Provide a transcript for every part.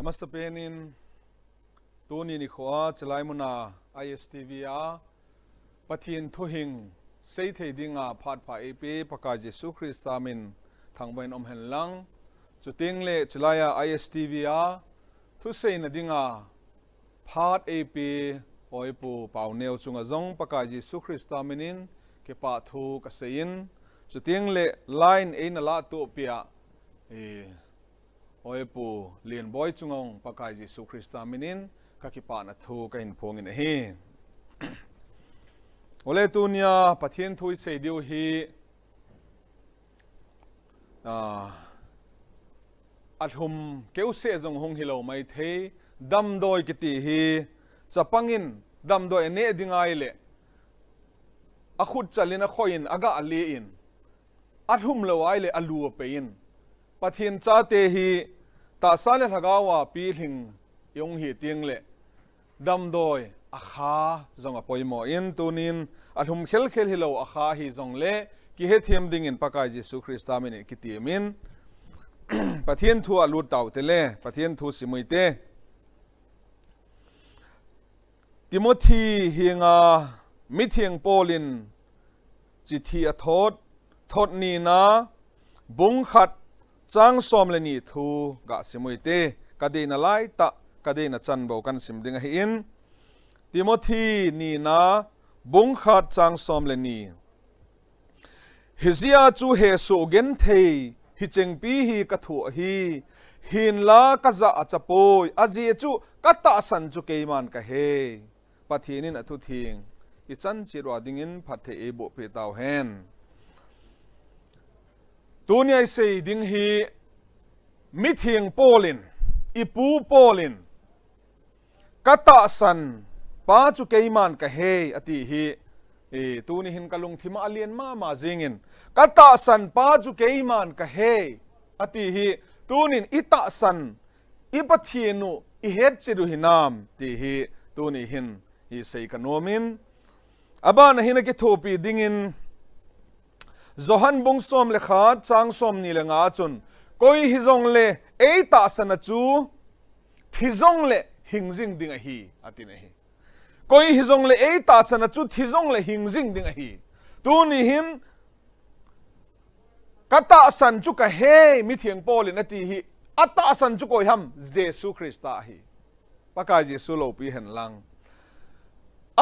Amasa penin tuni ni khoa chelai muna ISTV a Pathian thuhing sei thei dinga phat pha epe paka Jesu Krista min thangbain om hen lang chuting le chulaya ISTV a thu sei na dinga phat epe oi pu pau neu chunga zong paka Jesu Krista minin ke pa thu ka sein chuting le line e na la tu pia e oi pu lian boy chungong pakai Jesu Krista minin ka ki pa na thu ka in phongin hi ole tunia Pathian thui sei diu hi a thum keu se zong hong hi lo mai thei dam doi ki ti hi chapangin dam doi ne dingai le a khut chalin a khoin aga ali in a thum lo ai le alu pe in Pathian cha te hi ta sa le hlagawa pi hling yong hi ting le dam doi a kha zong a poimo in tunin a hlum khel khel hi lo a kha hi zong le ki he thiam ding in pakai Jesu Krista min ki timin Pathian thu a lut tau te le Pathian thu simui te Timothy hinga mithiang Paulin chithi a thawt thawt ni na bung khat chang som le ni thu ga simui te ka de na lai ta ka de na chan bo kan sim ding hi in Timothy ni na bung khat chang som le ni hizia chu he su gen thei hi chengpi hi ka thu hi hin la ka za a chapoi aji chu ka ta san chu keiman ka he Pathinin a thu thing i chan chi ro dingin phat the e bo pe tau hen tunia sei ding hi mi thiang polin i pu polin ka ta san pa chu keiman ka he ati hi e tuni hin kalung thima alian ma ma jingin ka ta san pa chu keiman ka he ati hi tunin i ta san i pathianu i het chiru hinam ti hi tuni hin hi sei ka nomin aba na hin ki thupi dingin Johan bung som le kha chang som ni le nga chun koi hi zong le ei ta sana chu thi zong le hing jing ding a hi atin a hi koi hi zong le ei ta sana chu thi zong le hing jing ding a hi tu ni hin ka ta san chu ka he mi thiang Paulin ati hi ata san chu koi ham Jesu Krista hi pakai Jesu lo pi hen lang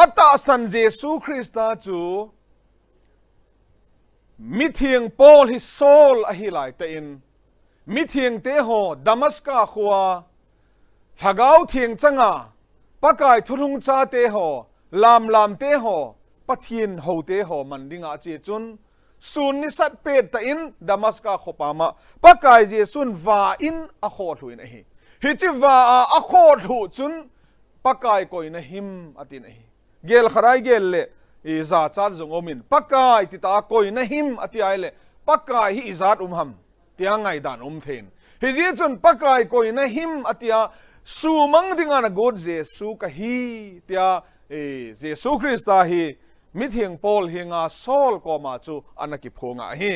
ata san Jesu Krista chu mi thiang Paul hi Saul a hi lai te in mi thiang te ho Damaska khua hlagau thiang changa pakai thurung cha te ho lam lam te ho Pathian ho te ho man dinga che chun sun ni sat pet ta in Damaska khopa ma pakai Jesun va in a kho thluin a hi hi chi va a a kho thlu chun pakai koi na him atin a hi gel kharai gel le i za chat zong omin pakai ti ta koi na him ati ai le pakai hi izat um ham tia ngai dan um thein hi ji chun pakai koi na him atia su mang dinga na god Jesu ka hi tia e Jesu Krista hi mithiang Paul hi nga Saul ko ma chu anaki phunga hi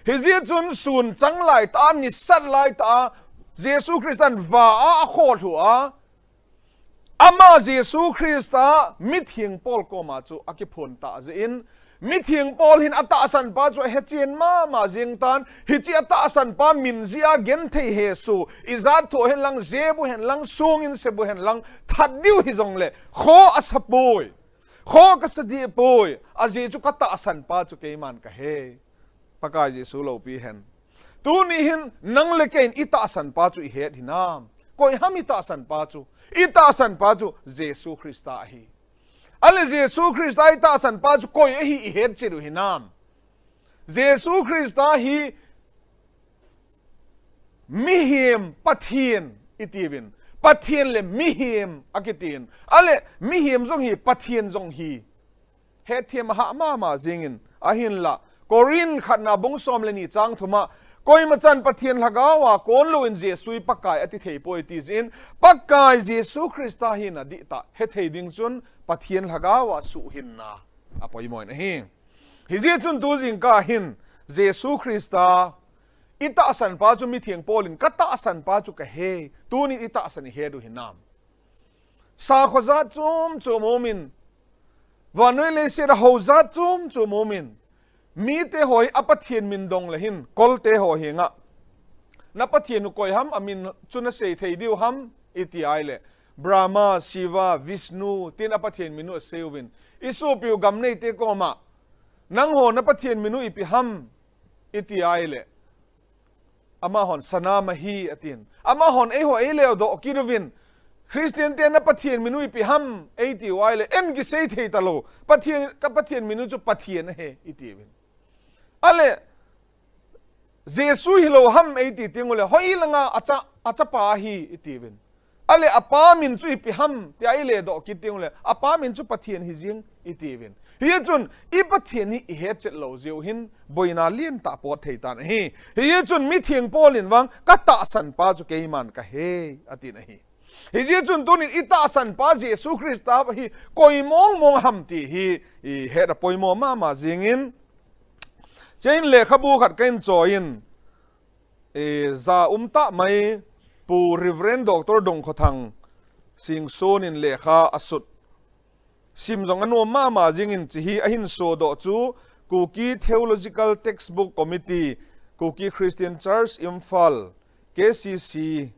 hi ji chun sun chang lai ta ni sat lai ta Jesu Kristan va a kho thu a ama Jesu Krista mithiang Paul ko ma chu aki phun ta ze in mithiang Paul hin ata san pa chu he chen ma ma jing tan hi chi ata san pa min zia gen thei he su izat tho hen lang zebu hen lang sung in sebu hen lang that diu hi zong le kho asapoi kho ka sadi poi aje chu ka ta san pa chu keiman ka he pakai Jesu lo pi hen tu ni hin nang le kein ita san pa chu i het hinam koi ham ita san pa chu ita san pa chu Jesu Krista hi ale Jesu Krista ita san pa chu koi hi i het chiru hinam Jesu Krista hi mi him Pathian itivin Pathian le mi him akitin ale mi him zong hi Pathian zong hi he thiam ha ma ma jingin ahin la Korin khatna bung som le ni chang thuma koi ma chan Pathian hlagawa kon lo in Jesu pakai ati thei poi ti zin pakai Jesu Krista hi na di ta he thei ding chun Pathian hlagawa su hin na apoi moi na hi hi ji chun tu jing ka hin Jesu Krista I ta san pa chu mi thiang Paulin ka ta san pa chu ka he tunin i ta san i he du hi nam. Sa kho za chum chum umin vanui le se ra ho za chum chum umin mi te hoi a pathian min dong le hin kol te ho hi nga na pathian nu koi ham amin chuna sei thei diu ham iti ai le Brahma Shiva Vishnu tin a pathian minu a sewin isu piu gam nei te ko ma nang ho na pathian minu ipi ham iti ai le ama hon sanama hi atin ama hon ei ho ei leo do kiruvin Christian te na pathian minu ipi ham ei ti wai le en ki sei thei talo pathian ka pathian minu chu pathian he iti win ale Jesu hi lo ham ei ti tingule hoi langa acha acha pa hi iti win ale apa min chu ipi ham ti ai le do ki tingule apa min chu pathian hi jing iti win hi chun i pathian hi i he chet lo ziu hin boina lian ta pot thei tan hi hi chun mi thiang polin wang ka ta san pa chu keiman ka he atin hi hi ji chun tunin i ta san pa Jesu Christa hi koi mong mong ham ti hi i he da poimo ma ma jingin chen le khabu khat ken choin e za umta mai pu Reverend Dr. Dong Khothang sing sonin lekha asut sim zong anu ma ma jingin chi hi ahin so do chu Kuki Theological Textbook Committee Kuki Christian Church Imphal KCC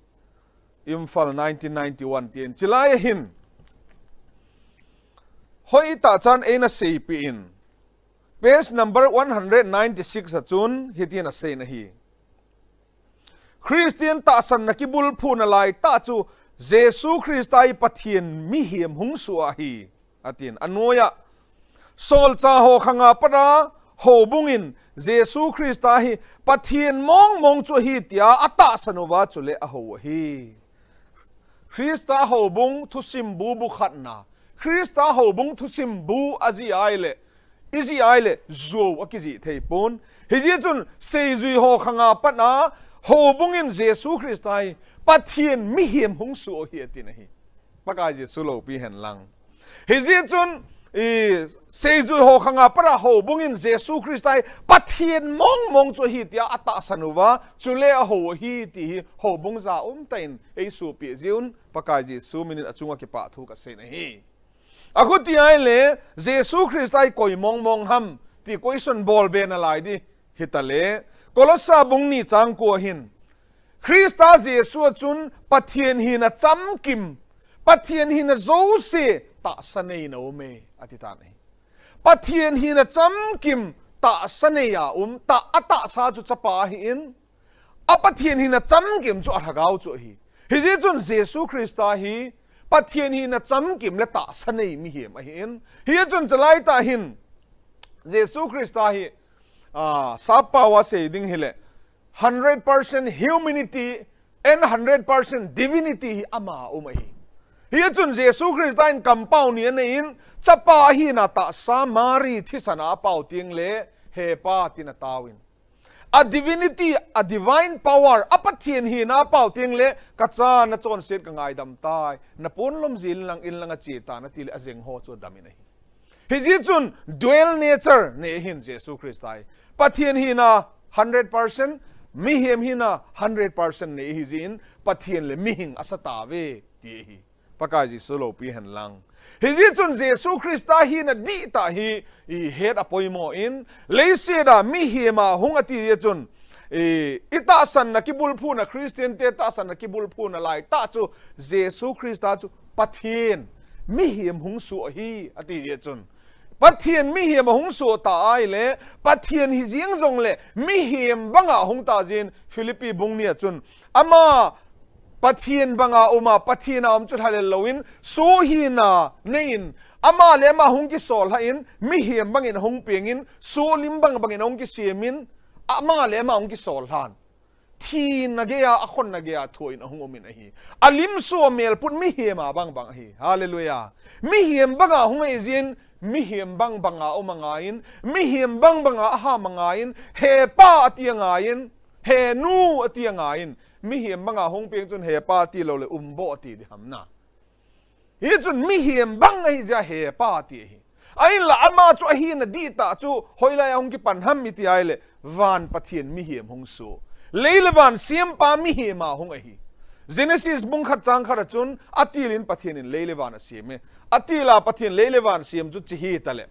Imphal 1991 tien chilai hin hoi ta chan eina sei pi in page number 196 achun hitin a sei na hi Christian ta san na kibul phu na lai ta chu Jesu Christai Pathian mi hiam hung su a hi atin anoya sol cha ho khanga para ho bungin Jesu Christa hi Pathian mong mong chu hi tia ata sanuwa chule a ho hi Christa ho bung thu sim bu bu khat na Christa ho bung thu sim bu azi ai le izi ai le zo akizi thei pon hi ji chun sei zui ho khanga pa na ho bungin Jesu Christai Pathian mi hiam hung su hi atin hi pakai Jesu lo pi hen lang hi ji chun i sei zui ho khanga para ho bungin Jesu Christai Pathian mong mong chu hi tia ata sanuwa chule a ho hi ti hi ho bung za um tain ei su pi ziun pakai Jesu minin achunga ki pa thu ka se na hi aku ti ai le Jesu Christai koi mong mong ham ti question ball be na lai di hitale Kolosa bung ni chang ko hin Christa Jesu chun Pathian hi na cham kim Pathian hi na zo se ta sanei no me ati ta nei Pathian hi na cham kim ta sanei ya ta ata sa chu chapa hi in a Pathian hi na cham kim chu arhagau chu hi hi ji chun Jesu Christa hi Pathian hi na cham kim le ta sanei mi hi ma hin hi chun chalai ta hin Jesu Christa hi sa pawa se ding hi le 100% humanity and 100% divinity hi ama umai hi chun Jesu Christa in compound ni ne in chapa hi na ta sa mari thisana pau ting le he pa tin tawin a divinity a divine power a pathian hi na pau ting le kacha na chon set ka ngai dam tai na pon lom zil lang in lang a chi ta na til a jeng ho chu damin hi hi ji chun dual nature ne hin Jesu Christ ai pathian hi na 100% mi hem hi na 100% ne hi jin pathian le mi hing asata ve ti hi pakai ji solo pi hen lang hi ji chun Jesu Christa hi na di ta hi i head apoimo in leise da mi hi ma hung ati ye chun e ita san na kibul phu na Christian te ta san na kibul phu na lai ta chu Jesu Christa chu Pathian mi hiam hung su hi ati ye chun Pathian mi hiam hung su ta ai le Pathian hi jing zong le mi hiam banga hung ta jin Philippi bung nia chun ama Pathian banga uma Pathian am chu thale loin so hi na nein ama le ma hung ki sol ha in mi hiam bangin hung pengin so lim bang bangin hung ki siamin ama le ma hung ki sol han thi na ge ya akhon na ge ya thoin hung omin hi alim so mel put mi hiam a bang bang hi hallelujah mi hiam banga hung e jin mi hiam bang banga umanga in mi hiam bang banga ha manga in he pa atia in he nu atia in mi hiam banga hung peng chun he pa ti lo le umbo ti di ham na hi chun mi hiam bang ai ja he pa ti hi ai la ama chu hi na di ta chu hoilai hung ki pan ham mi ti ai le van Pathian mi hiam hung su Leilevan siam pa mi hi ma hung a hi. Genesis bung khat chang khat chun atilin Pathian in leilevan a siam e. Atila Pathian leilevan siam chu chi hi tale.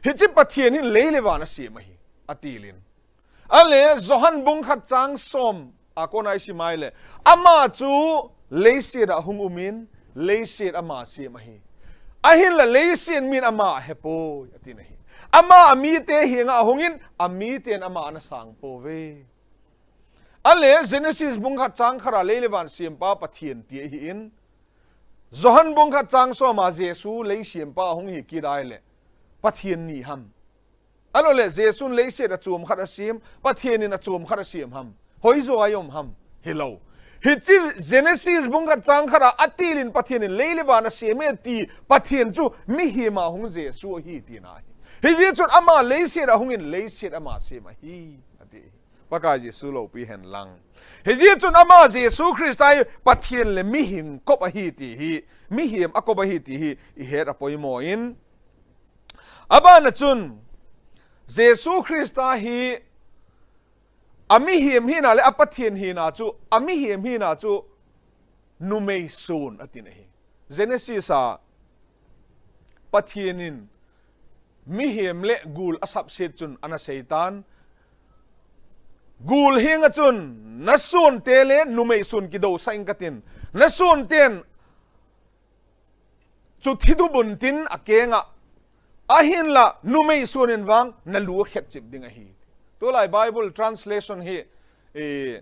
Hi chi Pathian hin leilevan a siam a hi atilin. Ale Johan bung khat chang som a konai si mai le ama chu leisir a hung umin leisir ama siam a hi. Ahin la leisian min ama hepo atin a hi. Ama ami te hi nga hungin ami ten ama ana sang po ve. Ale Genesis bung khat chang khara leilevan siam pa Pathian ti hi in. Johan bung khat chang so ma Jesu lei siam pa hung hi ki dai le Pathian ni ham. Alo le Jesu lei se da chum khat asim Pathian in a chum khat asim ham. Hoi zo ayom ham. Hello. Hi chi Genesis bung khat chang khara atilin Pathian in leilevan a siam e ti Pathian chu mi hi ma hung Jesu hi ti na hi. Hi ji chun ama lei se da hung in lei se ama se ma hi ati. Paka Jesu lo pi hen lang. Hi ji chun ama Jesu Christ ai Pathian le mi him kop a hi ti hi mi him a kop a hi ti hi i het a poimo in. Aba na chun Jesu Christa hi ami him hi na le apathian hi na chu ami him hi na chu numei sun atin hi. Genesis a Pathianin mi him le gul asap se chun ana seitan gul hinga chun na sun te le numei sun ki do saing katin na sun ten chu thidu bun tin akenga ahin la numei sunin wang na lu khet chip ding a hi. To lai Bible translation hi e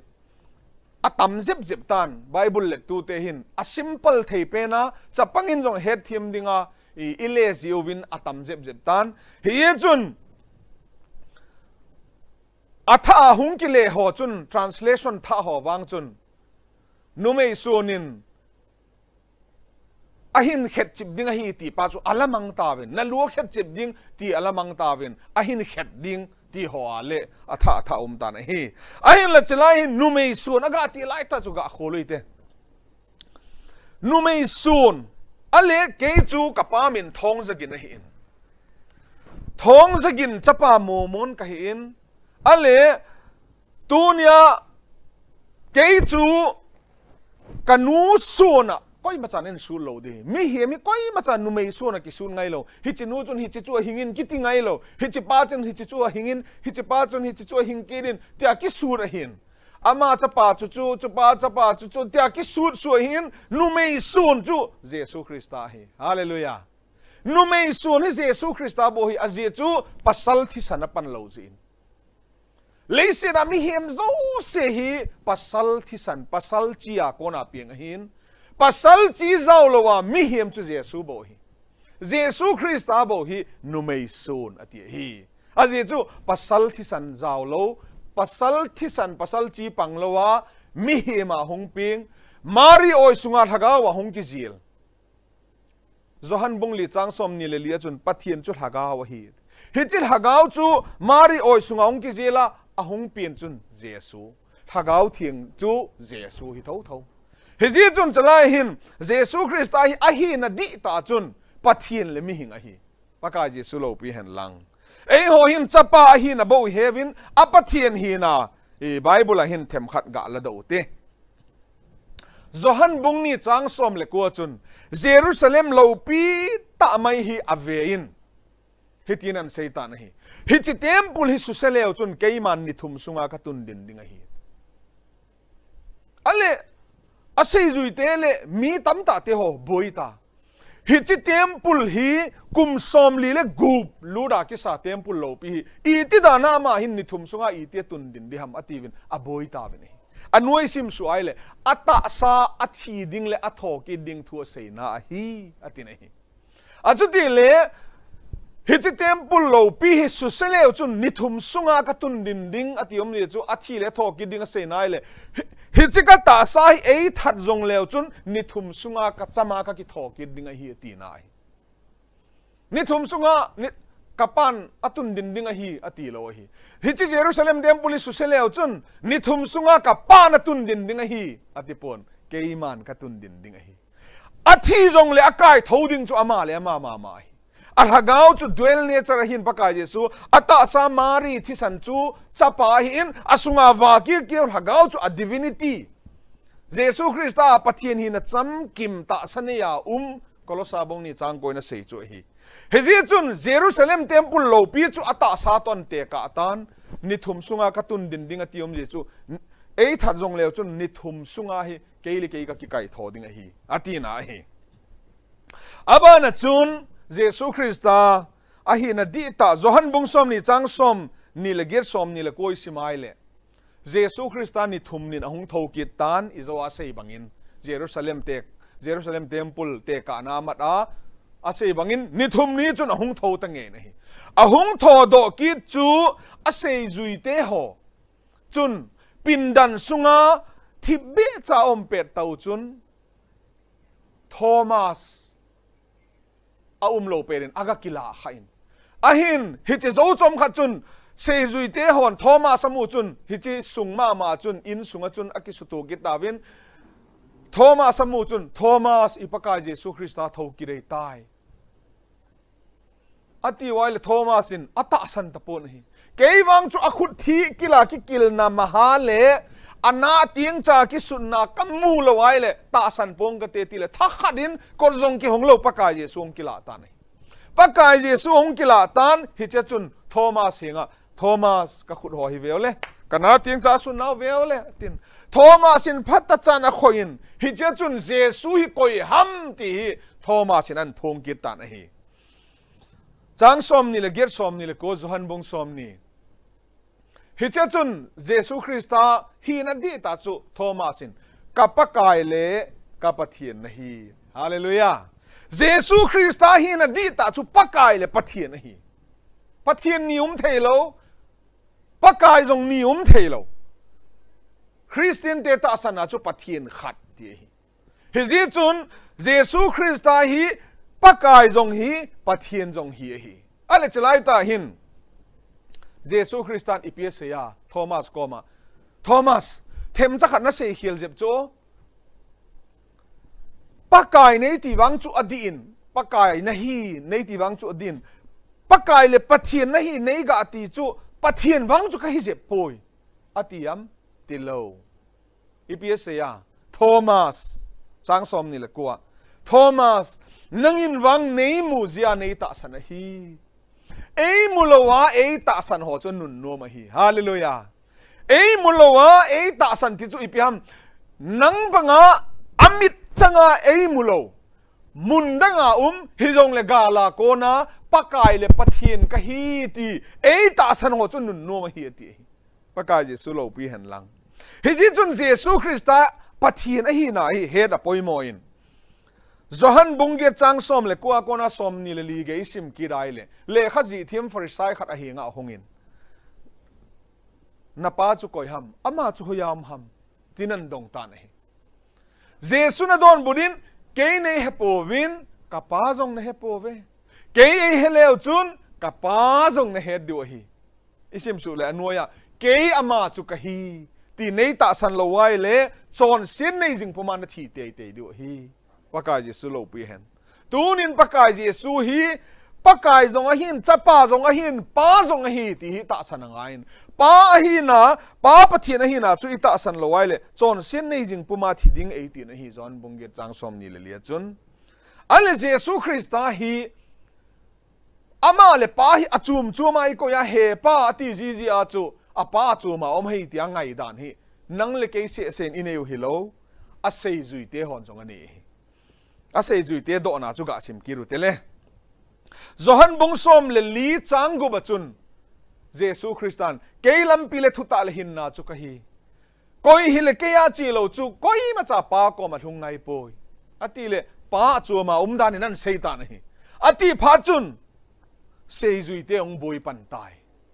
atam zip zip tan Bible le tu te hin a simple thei pe na chapangin jong het thiam dinga i ile ziovin atam zip zip tan hi chun atha hung ki le ho chun translation tha ho wang chun numei sunin ahin khet chip ding a hi ti pa chu alamang tawin na lu khet chip ding ti alamang tawin ahin khet ding ti ho a le atha atha ta na hi ahin la chelai numei sun aga ti lai ta chu ga kholui te numei sun ale ke chu ka pa min thong zagin a hi in thong zagin chapa mo mon ka hi in ale tunia ke chu kanu suna koi ma chan en su lo de mi hi mi koi ma chan nu mei su na ki sun ngai lo hi chi nu chun hi chi chu hingin ki ti ngai lo hi chi pa chun hi chi chu hingin hi chi pa chun hi chi chu hing ki din tia ki su ra hin ama cha pa chu chu chu pa cha pa chu chu tia ki su su hin nu mei sun chu Jesu Christa hi hallelujah nu mei sun hi Jesu Christa bo hi aje chu pasal thi sana pan lo jin leisena mi hem zo se hi pasal thi san pasal chia kona piang hin pasal chi zau lowa mi hem chu Jesu bo hi Jesu Christa bo hi numei sun ati hi aje chu pasal thi san zau lo pasal thi san pasal chi pang lowa mi hema hung ping mari oi sunga thaga wa hung ki zil Johan bung li chang som ni le lia chun Pathian chu thaga wa hi hi chi thagau chu mari oi sunga hung ki zila a hung pian chun Jesu thagau thiang chu Jesu hi tho tho hi ji chun chalai hin Jesu Christ a hi a hi na di ta chun Pathian le mi hing a hi paka Jesu lo pi hen lang ei ho hin chapa a hi na bo heaven a Pathian hi na e Bible a hin them khat ga la do te Johan bung ni chang som le ko chun Jerusalem lo pi ta mai hi ave in hitin an seitan hi hi chi temple hi suseleu chun keiman ni thum sunga ka tun din ding a hi ale asei zui te le mi tam ta te ho boi ta hi chi temple hi kum som li le gup luda ki sa temple lo pi hi i ti da na ma hin ni thum sunga i te tun din di ham ativin a boi ta vin hi anuai sim su ai le ata sa athi ding le atho ki ding thua sei na hi atin hi achuti le hi chi temple lo pi hi suseleu chu nithum sunga ka tun din ding atiom le chu athi le tho ki ding sei nai le hi chi ka ta sa hi ei that zong leu chun nithum sunga ka chama ka ki tho ki ding a hi ti nai nithum sunga ni kapan atun din ding a hi ati lo hi hi chi Jerusalem temple suseleu chun nithum sunga ka pan atun din ding a hi ati pon keiman ka tun din ding a hi athi zong le akai tho ding chu ama le ama ma ma hi. A hlagau chu dual nature hin pakai Jesu ata sa Mari thisan chu chapa hin asunga wa kir kir hlagau chu a divinity. Jesu Krista Pathian hi na cham kim ta saneya Kolosa bong ni chang koina sei chu hi. Hezi chun Jerusalem temple lo pi chu ata sa ton te ka tan ni thum sunga ka tun din ding atiom je chu ei that zong leo chun ni thum sunga hi keili kei ka ki kai tho ding a hi atina hi. Abana chun Jesu Krista a hi na di ta Johan bung som ni chang som ni le gir som ni le koi simai le Jesu Krista ni thum nin ahung tho ki tan izo a sei bangin Jerusalem te Jerusalem temple te ka na mat a a sei bangin ni thum ni chun ahung tho ta nge na hi ahung tho do ki chu a sei zui te ho chun pindan sunga thi be cha om pe tau chun Thomas a lo perin aga kila khain ahin hi chi zo chom kha chun se zui te hon Thomas amu chun hi chi sung ma ma chun in sunga chun aki su tu ki tawin Thomas amu chun Thomas ipaka Jesu Krista tho ki rei tai ati wai le Thomas in ata san ta pon hi keiwang chu akhut thi kila ki kil na maha le ana tiang cha ki sunna kamu lo wai le ta san pong ka te ti le tha khadin kor jong ki hong lo paka Jesu ong kila ta nei pakai Jesu ong kila tan hi che chun Thomas hinga Thomas ka khut ho hi vele kana tiang cha sun na vele tin Thomas in phat ta chan a khoin hi che chun Jesu hi koi ham ti hi Thomas in an phung ki ta na hi chang som ni le ger som ni le ko Johan bong som ni hi che chun Jesu Krista hi na di ta chu Thomas in kapakai le kapathian na hi. Hallelujah. Jesu Krista hi na di ta chu pakai le pathian na hi. Pathian ni thei lo pakai jong ni thei lo. Christian te ta sana chu pathian khat ti hi. Hi ji chun Jesu Krista hi pakai jong hi pathian jong hi hi. Ale chalai ta hin. Jesu Kristan ipia Thomas koma Thomas them cha khat na se khial jep cho pakai nei ti wang chu adin pakai na hi nei ti wang chu adin pakai le pathian na hi nei ga ti chu pathian wang chu ka hi jep poi atiam ti lo ipia Thomas chang som ni le kwa Thomas nangin wang nei mu zia nei ta san hi ei mulowa ei ta san ho chu nun no ma hi. Hallelujah. Ei mulowa ei ta san ti chu ipiam nang banga amit changa ei mulo mundanga hijong le gala kona pakai le pathian ka hi ti ei ta san ho chu nun no ma hi ti pakai Jesu lo pi hen lang hi ji chun Jesu Krista pathian a hi na hi he da poimo in Johan bungge chang som le kwa kona som ni le li ge sim ki rai le le kha ji thiam farisai khat a hi nga hongin na pa chu koi ham ama chu hoyam ham tinan dong ta na hi Jesu na don budin ke nei he po win ka pa jong na he po ve ke ei he leo chun ka pa jong na he du hi isim su le anuaya ke ama chu ka hi ti nei ta san lo wai le chon sin nei jing pu ma na thi te te du hi pakai Jesu lo pi hen tunin pakai Jesu hi pakai zong a hin chapa zong a hin pa zong a hi ti hi ta san angain pa hi na pa pathian a hi na chu i ta san lo wai le chon sin nei jing puma thi ding ei ti na hi zon bung ge chang som ni le lia chun ale Jesu Krista hi ama le pa hi achum chuma i ko ya he pa ti ji ji a chu a pa chu ma om hei ti ngai dan hi nang le ke se sen ineu hi lo a sei zui te hon zong ani a sei zui te do na chu ga sim ki ru te le Johan bung som le li chang gu bachun Jesu Kristan ke lam pi le thuta le hin na chu ka hi koi hi le ke ya chi lo chu koi ma cha pa ko ma thung ngai poi ati le pa chu ma dan nan sei ta na hi ati pha chun sei zui te ong boi pan tai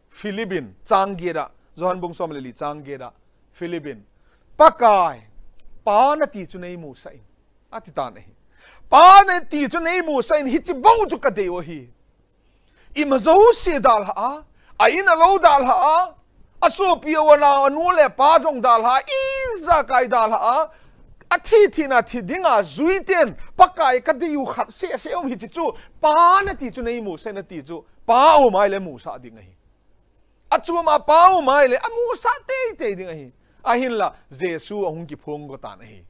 Philippine chang ge da Johan bung som le li chang ge da Philippine pakai pa na ti chu nei mu sai ati ta nei pa na ti chu nei mu sai hi chi bo chu ka de o hi i ma zo se dal ha a ina lo dal ha a so pi wa na anu le pa jong dal ha i za kai dal ha A thi thi na thi dinga zui ten pakai ka diu khat se se om hi chi chu pa na ti chu nei mu se na ti chu pa o mai le mu sa ding hi a chu ma pa o mai le a mu sa te te ding hi a hin la Jesu a hung ki phung ko ta na hi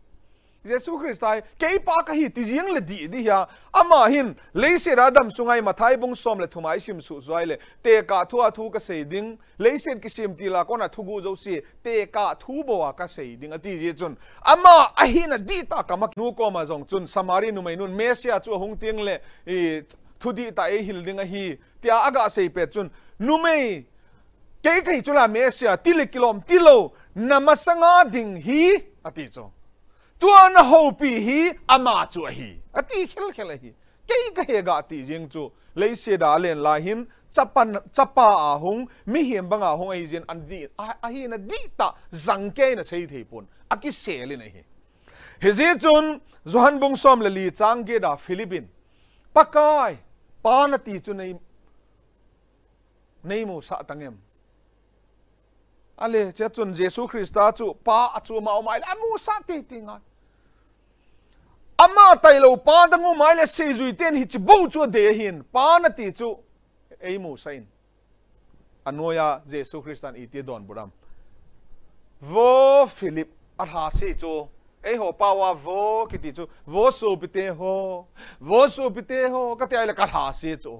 Jesu Christai kei pa ka hi ti jiang le di di ya ama hin leise ra dam sungai mathai bung som le thumai sim su zuai le te ka thu a thu ka sei ding leisen ki sim ti la kona thugu zo si te ka thu bo a ka sei ding ati ji chun ama a hi na di ta kama nu ko ma zong chun samari nu mai nun mesia chu hung ting le i thu di ta e hil ding a hi tia aga sei pe chun nu mei ke kai chula mesia tile kilom tilo namasanga ding hi ati chu tua na ho pi hi ama chu a hi ati khel khel a hi kei ka he ga ti jing chu leise da len la hin chapan chapa a hung mi hiam banga hung ai jin an di a hi na di ta zangke na sei thei pun aki selin a hi he ji chun Johan bung som le li chang ge da Philippine pakai pa na ti chu nei nei mu sa tangem ale che chun Jesu Krista chu pa achu ma mai amu sa te ti nga ama tai lo pa dangu mai le sei zui ten hi chi bo chu de hin pa na ti chu ei mu sain anoya Jesu Kristan i ti don buram vo Philip a tha si chu ei ho pa wa vo ki ti chu vo su pi te ho vo su pi te ho ka te ai le ka tha si chu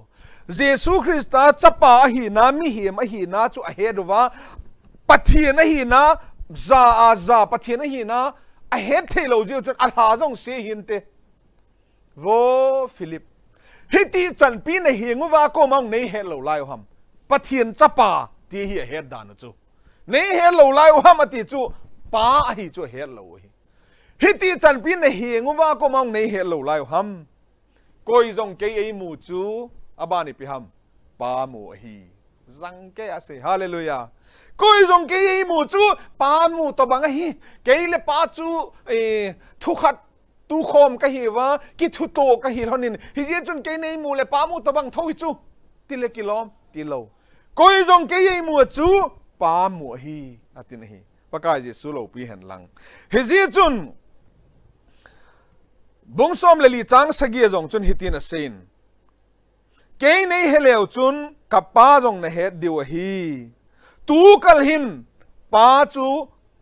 Jesu Krista chapa a hi na mi him a hi na chu a he duwa Pathian a hi na za a za Pathian a hi na a he thei lo jiu chun a hla zong se hin te vo Philip hi ti chan pi na hi nguwa ko maung nei he lo lai ham Pathian chapa ti hi a he dan chu nei he lo lai ham ati chu pa a hi chu he lo hi hi ti chan pi na hi nguwa ko maung nei he lo lai ham koi zong ke ei mu chu abani pi ham pa mu hi zang ke a se hallelujah koi zong ke ei mu chu pa mu to bang hi ke le pa chu e thu khat tu khom ka hi wa ki thu to ka hi lonin hi je chun ke nei mu le pa mu to bang tho hi chu ti le kilom ti lo koi zong ke ei mu chu pa mu hi atin hi pakai Jesu lo pi hen lang hi ji chun bung som le li chang sagi zong chun hitin a sein ke nei heleu chun ka pa zong na het diu hi tu kal hin pa chu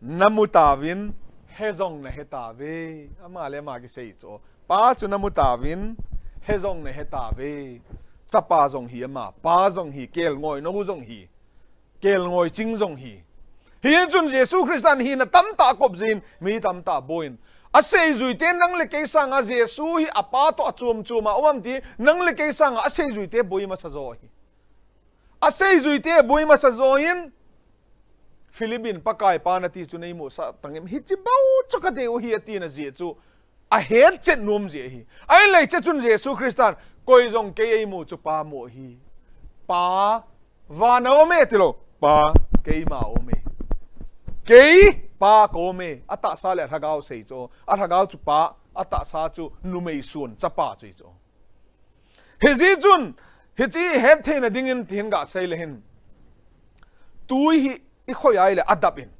namutawin he zong na he ta ve ama le ma ki sei cho pa chu namutawin he zong na he ta ve chapa zong hi ama pa zong hi kel ngoi no zong hi kel ngoi ching zong hi hi chun Jesu Christan hi na tam ta kop zin mi tam ta boin a sei zui te nang le ke sanga Jesu hi apa to achum chuma omam ti nang le ke sanga a sei zui te boi ma sa zo hi a sei zui te boi ma sa zo in Philippine pakai pa na ti chu nei mu sa tangim hi chi bau chu ka deu hi ati na ji chu a het chet num ji hi ai lei che chun Jesu Christan koi zong ke ei mu chu pa mu hi pa va na o me ti lo pa ke ma o me ke pa ko me ata sa le thagao sei cho a thagao chu pa ata sa chu nu mei sun cha pa chui cho he ji chun he chi het the na ding in thin ga sei le hin tui hi i khoi ai le adap in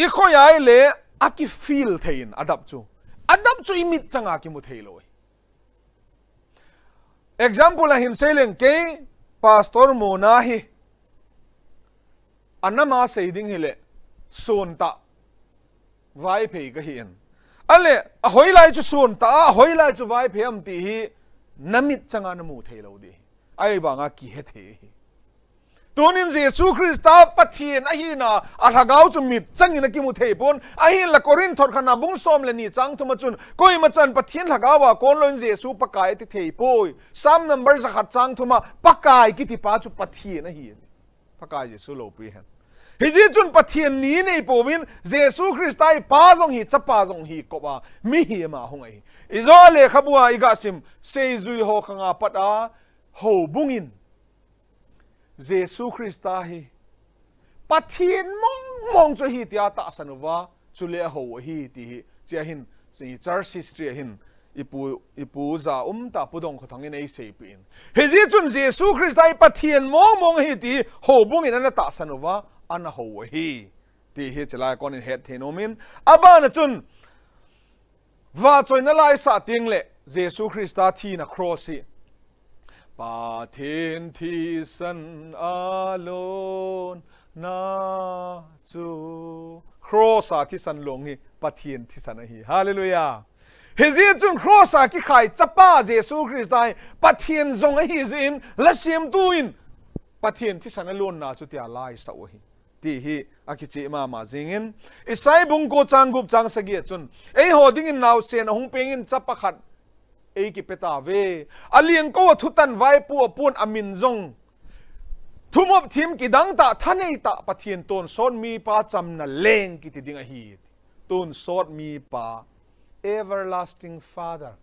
i khoi ai le aki feel thein adap chu adap chu imit changa ki mu thei loi example a hin seleng ke pastor mona hi anama sei ding hi le sun ta vai phei ka hi in ale a hoi lai chu sun ta a hoi lai chu vai phei am ti hi namit changa na mu thei lo di ai wanga ki he the hi tunin Jesu Krista Pathian a hi na a thagau chu mit changin a kimu thei pon a hi la Korinth khana bung som le ni chang thuma chun koi ma chan Pathian thagawa kon loin Jesu pakai ti thei poi Psalm number zakhat chang thuma pakai ki ti pa chu Pathian a hi pakai Jesu lo pi hen hi ji chun Pathian ni nei powin Jesu Krista i pa zong hi chapa zong hi ko ba mi hi ma hung ai izo le khabua iga sim sei zui ho khanga pat a ho bungin Jesu Krista hi Pathian mong mong chu hi tia ta sanuwa chu le ho hi ti hi chia hin si church history hin ipu ipu za ta pudong kho thangin ei sei pi in he ji chun Jesu Krista hi Pathian mong mong hi ti ho bung in ana ta sanuwa ana ho hi ti hi chalai kon in het thenomin aba na chun Va choina lai sa ting le Jesu Krista thi na cross hi Pathian thi san alon na chu cross a thi san long hi Pathian thi san a hi. Hallelujah. Hi zi chun cross a ki khai chapa Jesu Krista hi Pathian zong a hi zin la siam tu in Pathian thi san alon na chu tia lai sa hi ti hi a ki che ma ma zingin Isai bung ko chang gup chang sagi chun ei ho ding in nau sen hung peng in chapa khat ei ki peta ve aliang ko thutan vai pu pun amin zong thumop thim ki dang ta thanei ta Pathian ton son mi pa cham na leng ki ti ding a hi tun sot mi pa everlasting father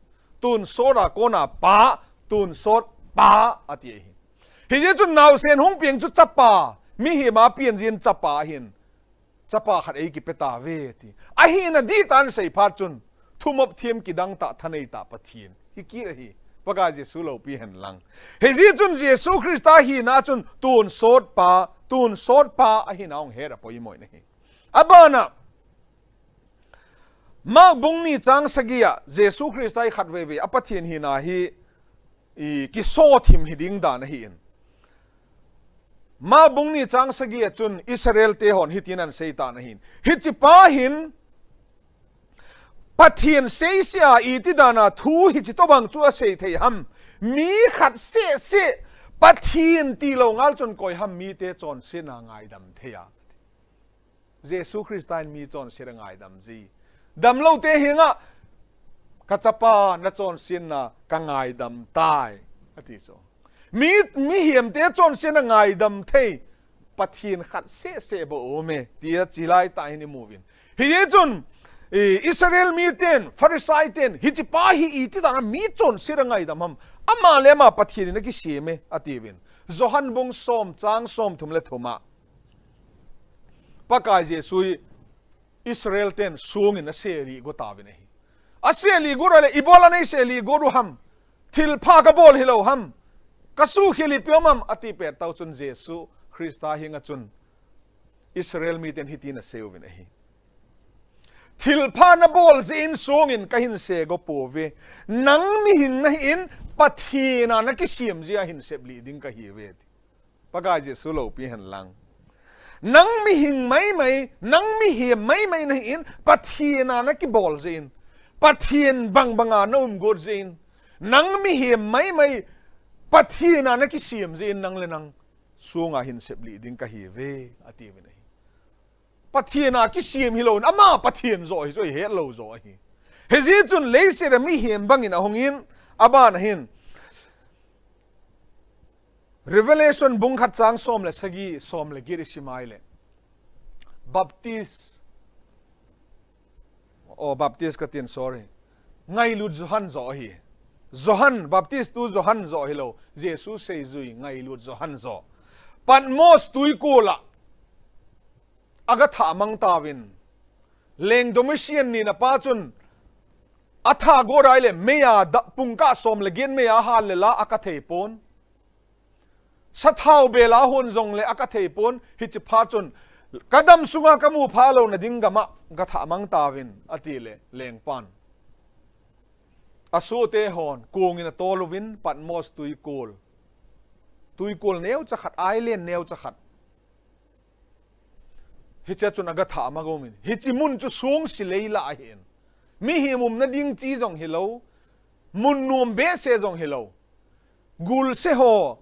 tun sora kona pa tun sot pa ati hi hi je chu nau sen hung piang chu chapa mi hi ma pian jin chapa hin chapa khat ei ki peta ve ti a hi na di tan sei pha chun thumop thiam ki dang ta thanei ta Pathian hi ki hi paka Jesu lo pi hen lang he ji chun Jesu Krista hi na chun tun sot pa tun sot pa a hi naong he ra poi moi ne abana ma bung ni chang sagia Jesu Krista hi khat ve ve a Pathian hi na hi i ki so thim hi ding dan hi in ma bung ni chang sagia chun Israel te hon hi tin an sei ta na hin hi chi pa hin Pathian sei sia i ti dana thu hi chi to bang chu a sei thei ham mi khat se se Pathian ti lo ngal chon koi ham mi te chon se na ngai dam theya Jesu Christain mi chon se ngai dam ji dam lo te hinga ka chapa na chon sin na ka ngai dam tai ati so mi mi hiam te chon se na ngai dam thei Pathian khat se se bo o me tia chilai ta hin movin hi ye chun Israel mi ten Pharisai ten hi chi pa hi i ti dana mi chon se ngai dam ham ama le ma Pathian na ki se me ati win Johan bung som chang som thum le thuma pakai Jesu Israel ten sung in a se ri go ta win hi a se li go ra le ibola nei se li go ru ham thil pha ka bol hi lo ham ka su khili piomam ati pe tau chun Jesu Krista hinga chun Israel mi ten hitina sewin a hi thil pha na bol zin sung in ka hin se go po ve nang mi hin na in Pathina na ki siam zia hin sep li ding ka hi ve pakai Jesu lo pi han lang nang mi hing mai mai nang mi hi mai mai na in Pathina na ki bol zin Pathian bang banga na um god zin nang mi hi mai mai Pathina na ki siam zin nang le nang sunga hin sep li ding ka hi ve ati ve nei Pathian ki siam hi lo ama Pathian zo hi zo he lo zo hi he zi chun le se ra mi hiam bangin a hongin aban hin Revelation bung khat chang som le sagi som le giri simai le Baptist o Baptist ka tin sorry ngai lut Johan zo hi Johan Baptist tu Johan zo hi lo Jesu sei zui ngai lut Johan zo Patmos tui ko la aga tha mang tawin leng Domitian ni na pa chun atha go rai le meya da pungka som le gen meya ha le la aka thei pon sa thau be la hon zong le aka thei pon hi chi pha chun kadam sunga kamu pha lo na ding gama ga tha mang tawin ati le leng pan asu te hon kung in tolowin Patmos tui kul tui kul neu cha khat island neu cha khat hi cha chun aga tha ma gomin hi chi mun chu sung si leila hin mi hi mum na ding chi jong hi lo mun nuam be se jong hi lo gul se ho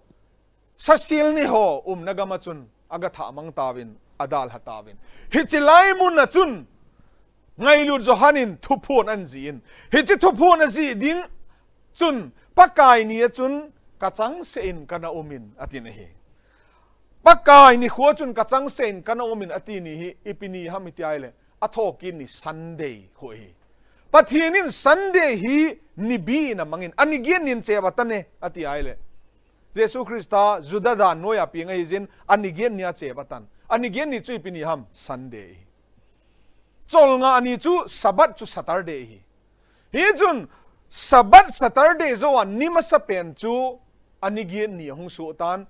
sa sil ni ho um na gama chun aga tha mang tawin adal hatawin hi chi lai mun na chun ngai lu Johanin thu phun an zin hi chi thu phun a zi ding chun pakai ni chun ka chang se in kana umin atin hi pakai ni khua chun ka chang se in kana umin ati ni hi ipini hamiti ai le athokin ni Sunday ho hi Pathianin Sunday hi ni bi na mangin ani gen nin che batane ati ai le Jesu Krista Juda da noya pi ngai jin ani gen nia che batan ani gen ni chui pini ham Sunday chol nga ani chu Sabbath chu Saturday hi hi chun Sabbath Saturday zo an ni ma sa pen chu ani gen ni hung su tan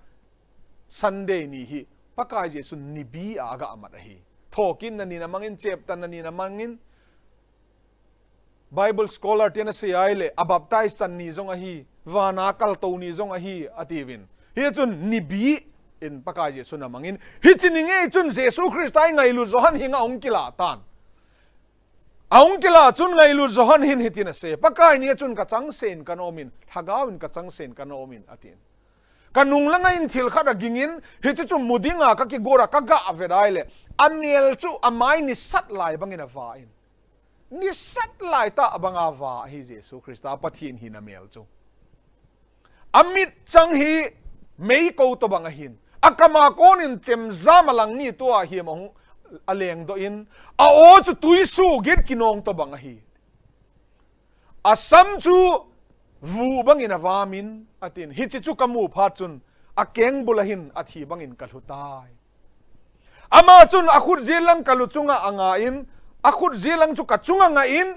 Sunday ni hi pakai Jesu ni bi aga amat hi thokin na ni na mangin chep tan na ni na mangin. Bible scholar te na se ai le a baptize chan ni zong a hi vana kal to ni zong a hi ativin hi chun ni bi in pakai Jesu na mangin hi chini nge chun Jesu Christ ai ngai lu Johan hinga ong kila tan aung kila chun ngai lu Johan hin hitin ase pakai ni chun ka chang sen kan omin thagawin ka chang sen kan omin atin ka nung langa in thil khat a gingin hi chu chu mudinga ka ki gora ka ga averai le amiel chu amai ni sat lai bangin a va in ni sat lai ta banga va hi Jesu Krista pathin hi na mel chu amit chang hi mei ko to banga hin akama konin chem zam lang ni to a hi mong aleng do in a o chu tui su git kinong to banga hi asam chu vu bangin awamin atin hi chi chu kamu pha chun a keng bulahin a thi bangin kalutai ama chun a khut zilang kalu chunga anga in a khut zilang chu ka chunga nga in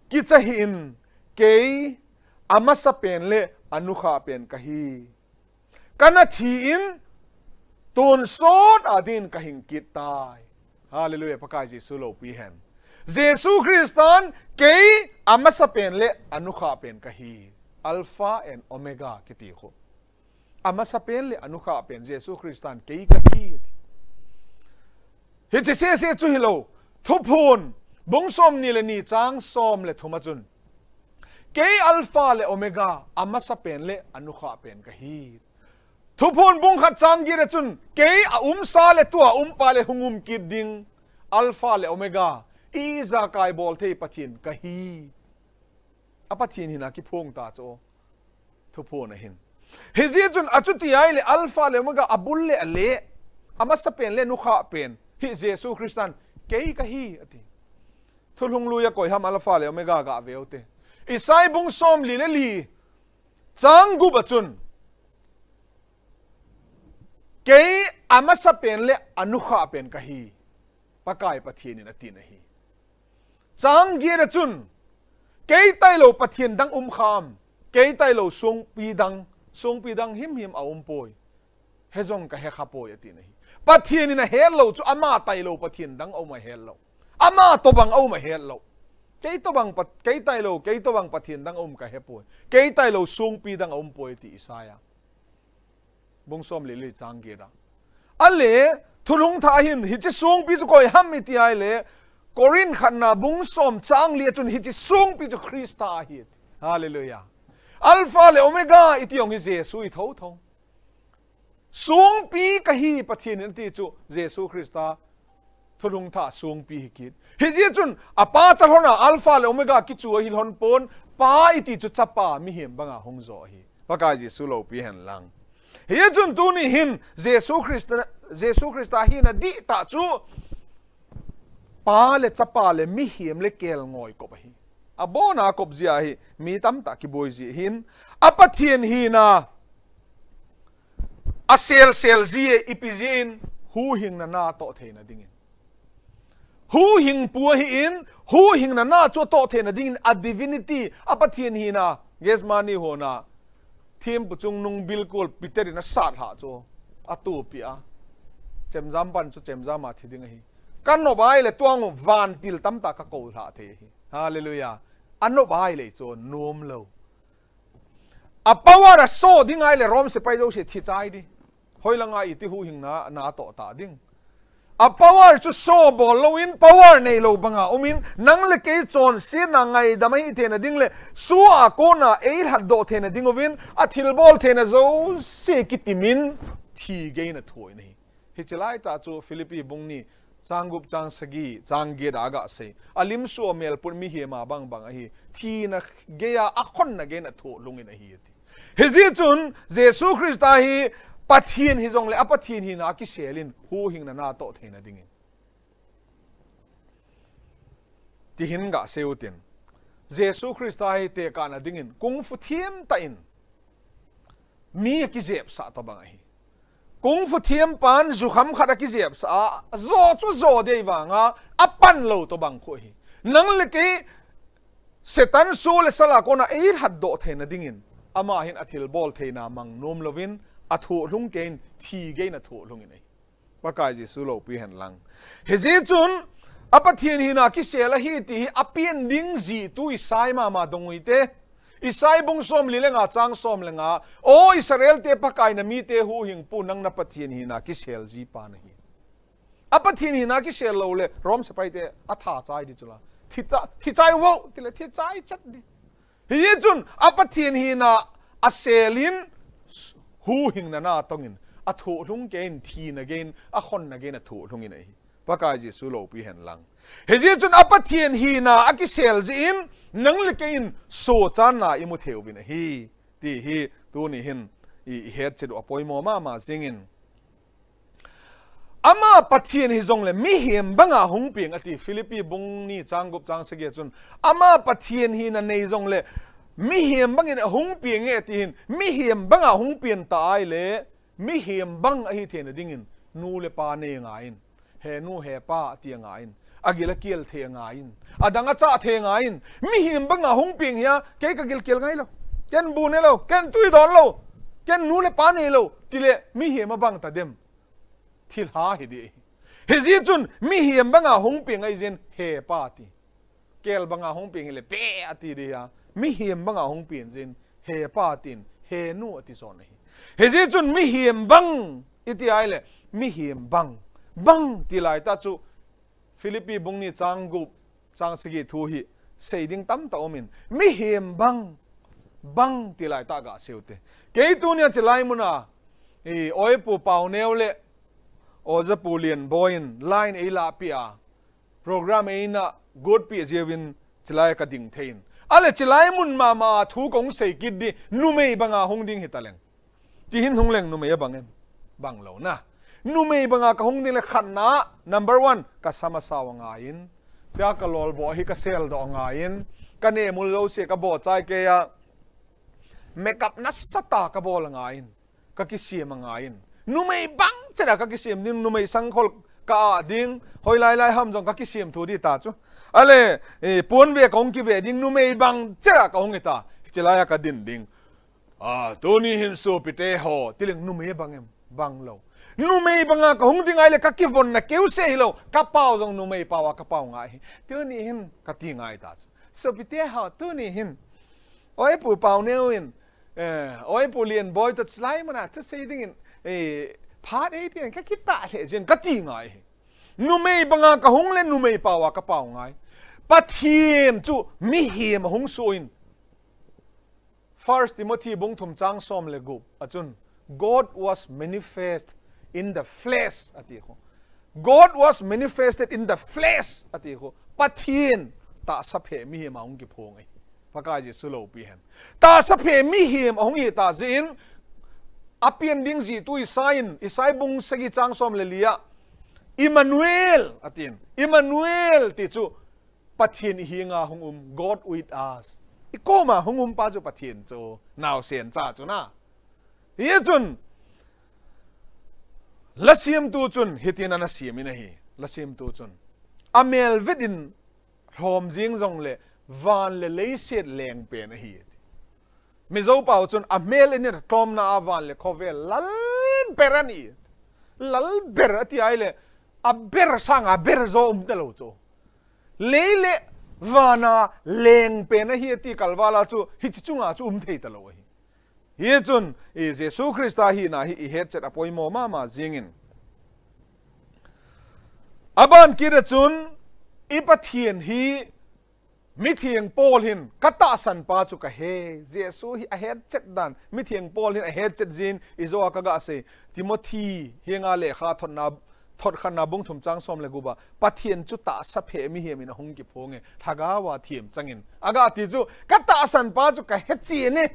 ki cha hi in kei amasa pen le anukha pen ka hi kana thi in tun sot adin ka hing kit tai hallelujah pakai Jesu lo pi hen Jesu Christan kei amasa pen le anukha pen ka hi alpha and omega kiti kho amasa pen le anukha pen Jesu Christan kei ka hi hi chi se se chu hi lo thuphun bungsom ni le ni chang som le thuma chun kei alpha le omega amasa pen le anukha pen ka hi thuphun bung khat chang gi re chun kei a sa le tua pa le hungum ki ding alpha le omega i za kai bol thei pathin ka hi a pathin hina ki phong ta cho thuphun a hin hi ji chun achu ti ai le alpha le omega abul le ale amasa pen le nukha pen hi Jesu Christan kei ka hi ati thulung lu ya koi ham alpha le omega ga veote isai bung som li le li chang gu ba chun kei amasa pen le anukha pen ka hi pakai pathian in atin a hi chang gi ra chun kei tai lo pathian dang kham kei tai lo sung pi dang him him a poi hezong ka he kha poi atin a hi pathian in a hel lo chu ama tai lo pathian dang ma hel lo ama to bang ma hel lo kei to bang pat kei tai lo kei to bang pathian dang ka he poi kei tai lo sung pi dang poi ti Isaiah bung som li li chang gi ra ale thulung tha hin hi chi sung pi chu koi ham mi ti ai le Korin khanna bung som chang li chun hi chi sung pi chu Krista hi hallelujah alpha le omega iti ong hi Jesu i tho tho sung pi ka hi pathian in ti chu Jesu Krista thulung tha sung pi hi kit hi ji chun apa cha hona alpha le omega ki chu hi hon pon pa iti chu chapa mi hem banga hong zo hi pakai Jesu lo pi hen lang hi chun tu ni hin Jesu Christ hi na di ta chu pa le chapa le mi hiem le kel ngoi ko hi abona kop zia hi mi tam ta ki boi ji hin apathian hi na a sel sel zi ipizin hu hing na na to the na dingin hu hing pu hi in hu hing na na chu to the na dingin a divinity apathian hi na gesmani ho na thim puchung nung bilkul piter na sat ha cho atu pi a chemjam pan chu chemjam a thiding hi kan no bai le tuang van til tam ta ka ko ha the hi hallelujah ano bai le cho nom lo a power a so ding ai le rom se pai do se thi chai di hoilanga i ti hu hing na na to ta ding a power chu so bol lo in power nei lo banga umin nang le ke chon se na ngai da mai the na ding le su a ko na ei hat do the na ding ovin a thil bol the na zo se ki timin thi ge na thoi ni hi chelai ta chu Philippi bung ni changup chang sagi chang ge raga se alim su mel pur mi hi ma bang bang a hi thi na ge ya a khon na ge na tho lungin a hi ti hi ji chun Jesu Christ a hi pathian hi zong le a pathian hi na ki selin hu hing na na to theina dingin ti hin ga seutin Jesu Christ a hi te ka na dingin kung fu thiam ta in mi ki zep sa to bang a hi kung fu thiam pan zu kham khat ki zep sa zo chu zo dei wanga apan lo to bang kho hi nang le ke setan su le sala ko na ei hat do theina dingin ama hin athil bol theina mang nom lovin athu lung kein thi ge na thu lung in ei pakai Jesu lo pi hen lang he je chun A Pathian hi na ki sel a hi ti hi a pian ding zi tu Isai ma ma dongui te. Isai bung 45 chang 15 O Israel te pakai na mi te hu hing pu nang na Pathian hi na ki sel zi pa na hi. A Pathian hi na ki sel lo le Rom sipai te a tha chai di chula. Thi ta thi chai wo ti le thi chai chat di. Hi chun a Pathian hi na a selin hu hing na na tongin a thu hlung ke in thi na gen a khon na gen a thu hlung in a hi. Pakai Jesu lo pi hen lang. He ji chun a Pathian hi na a ki sel ji in nang le ke in so chan na imu theu bin hi ti hi tu ni hin i het che du apoi mo ma ma sing in ama Pathian hi zong le mi hiam banga hung piang ati Philippi bung ni chang gup chang sege chun ama Pathian hi na nei zong le mi hiam bangin hung piang e ti hin mi hiam banga hung pian ta ai le mi hiam bang a hi the na dingin nu le pa ne nga in he nu he pa ti nga in agila kiel the nga in adanga cha the nga in mi hiam banga hung piang ya ke ka gil kiel ngai lo ken bu ne lo ken tui don lo ken nu le pa ne lo ti le mi hiam bang ta dem thil ha hi di he ji chun mi hiam banga hung piang ai jin he pa ti kel banga hung piang le pe ati ri ya mi hiam banga hung pian jin he pa tin he nu ati son hi he ji chun mi hiam bang iti ai le mi hiam bang bang ti lai ta chu Philippi bung ni chang gup chang sigi thu hi sei ding tam ta omin mi hiam bang bang ti lai ta ga seute ke tu nia chelai muna i oi pu pau neu le o za pu lian boin line ei la pia program ei na good pi jewin chelai ka ding thein ale chelai mun ma ma thu kong sei kit di nu mei banga hung ding hitaleng ti hin hung leng nu mei bangem bang lo na nu mei banga ka hung ding le khat na number 1 ka sama sawa nga in cha ka lol bo hi ka sel do nga in ka ne mul lo se ka bo chai ke ya makeup na sata ka bol nga in ka ki siam nga in nu mei bang chera ka ki siam ding nu mei sang khol ka ding hoi lai lai ham jong ka ki siam thu di ta chu ale pon ve kong ki ve ding nu mei bang chera ka hong ta chelaya ka din ding a tu ni hin su pite ho tiling nu mei bang em bang lo nu mei banga ka hung ding ai le ka ki von na keu se lo ka pau jong nu mei pawa ka pau ngai tu ni hin ka ti ngai ta chu so pite ho tu ni hin oi pu pau neu in oi pu lian boy ta chlai mana ta sei ding in phat ei pian ka ki pa le jen ka ti ngai nu mei banga ka hung le nu mei pawa ka pau ngai Pathian chu mi hiam hung suin First Timothy bung thum chang som le gup achun God was manifest in the flesh ati ko God was manifested in the flesh ati ko Pathian ta sa phe mi hiam hung ki phong ai pakai ji sulo pi hen ta sa phe mi hiam hung hi ta zin apian ding ji tu isain isai bung sagi chang som le lia Emmanuel atin Emmanuel ti chu Pathian hi nga hung um God with us ikoma hung um pa chu Pathian chu naw sen cha chu na hi chun la siam tu chun hitin ana siam in hi la siam tu chun amel vidin hlom jing zong le van le leiset leng pe na hi mizo pau chun amel in tlom na avan le khovel lal berani lal ber ati ai le a ber sang a ber zo um te lo chu le le vana leng pe na hi ati kalwala chu hi chi chunga chu um thei ta lo hi hi chun i Jesu Christa hi na hi i het chet apoi mo ma ma jingin aban kira chun i Pathian hi mi thiang Paul hin kata san pa chu ka he Jesu hi a het chet dan mi thiang Paul hin a het chet jin izo ka ga se Timothy hinga le kha thon na thot khan na bung thum chang som le guba Pathian chu ta sa phe mi hiam in hung ki phonge thaga wa thiam changin aga ti chu kata san pa chu ka he chi ne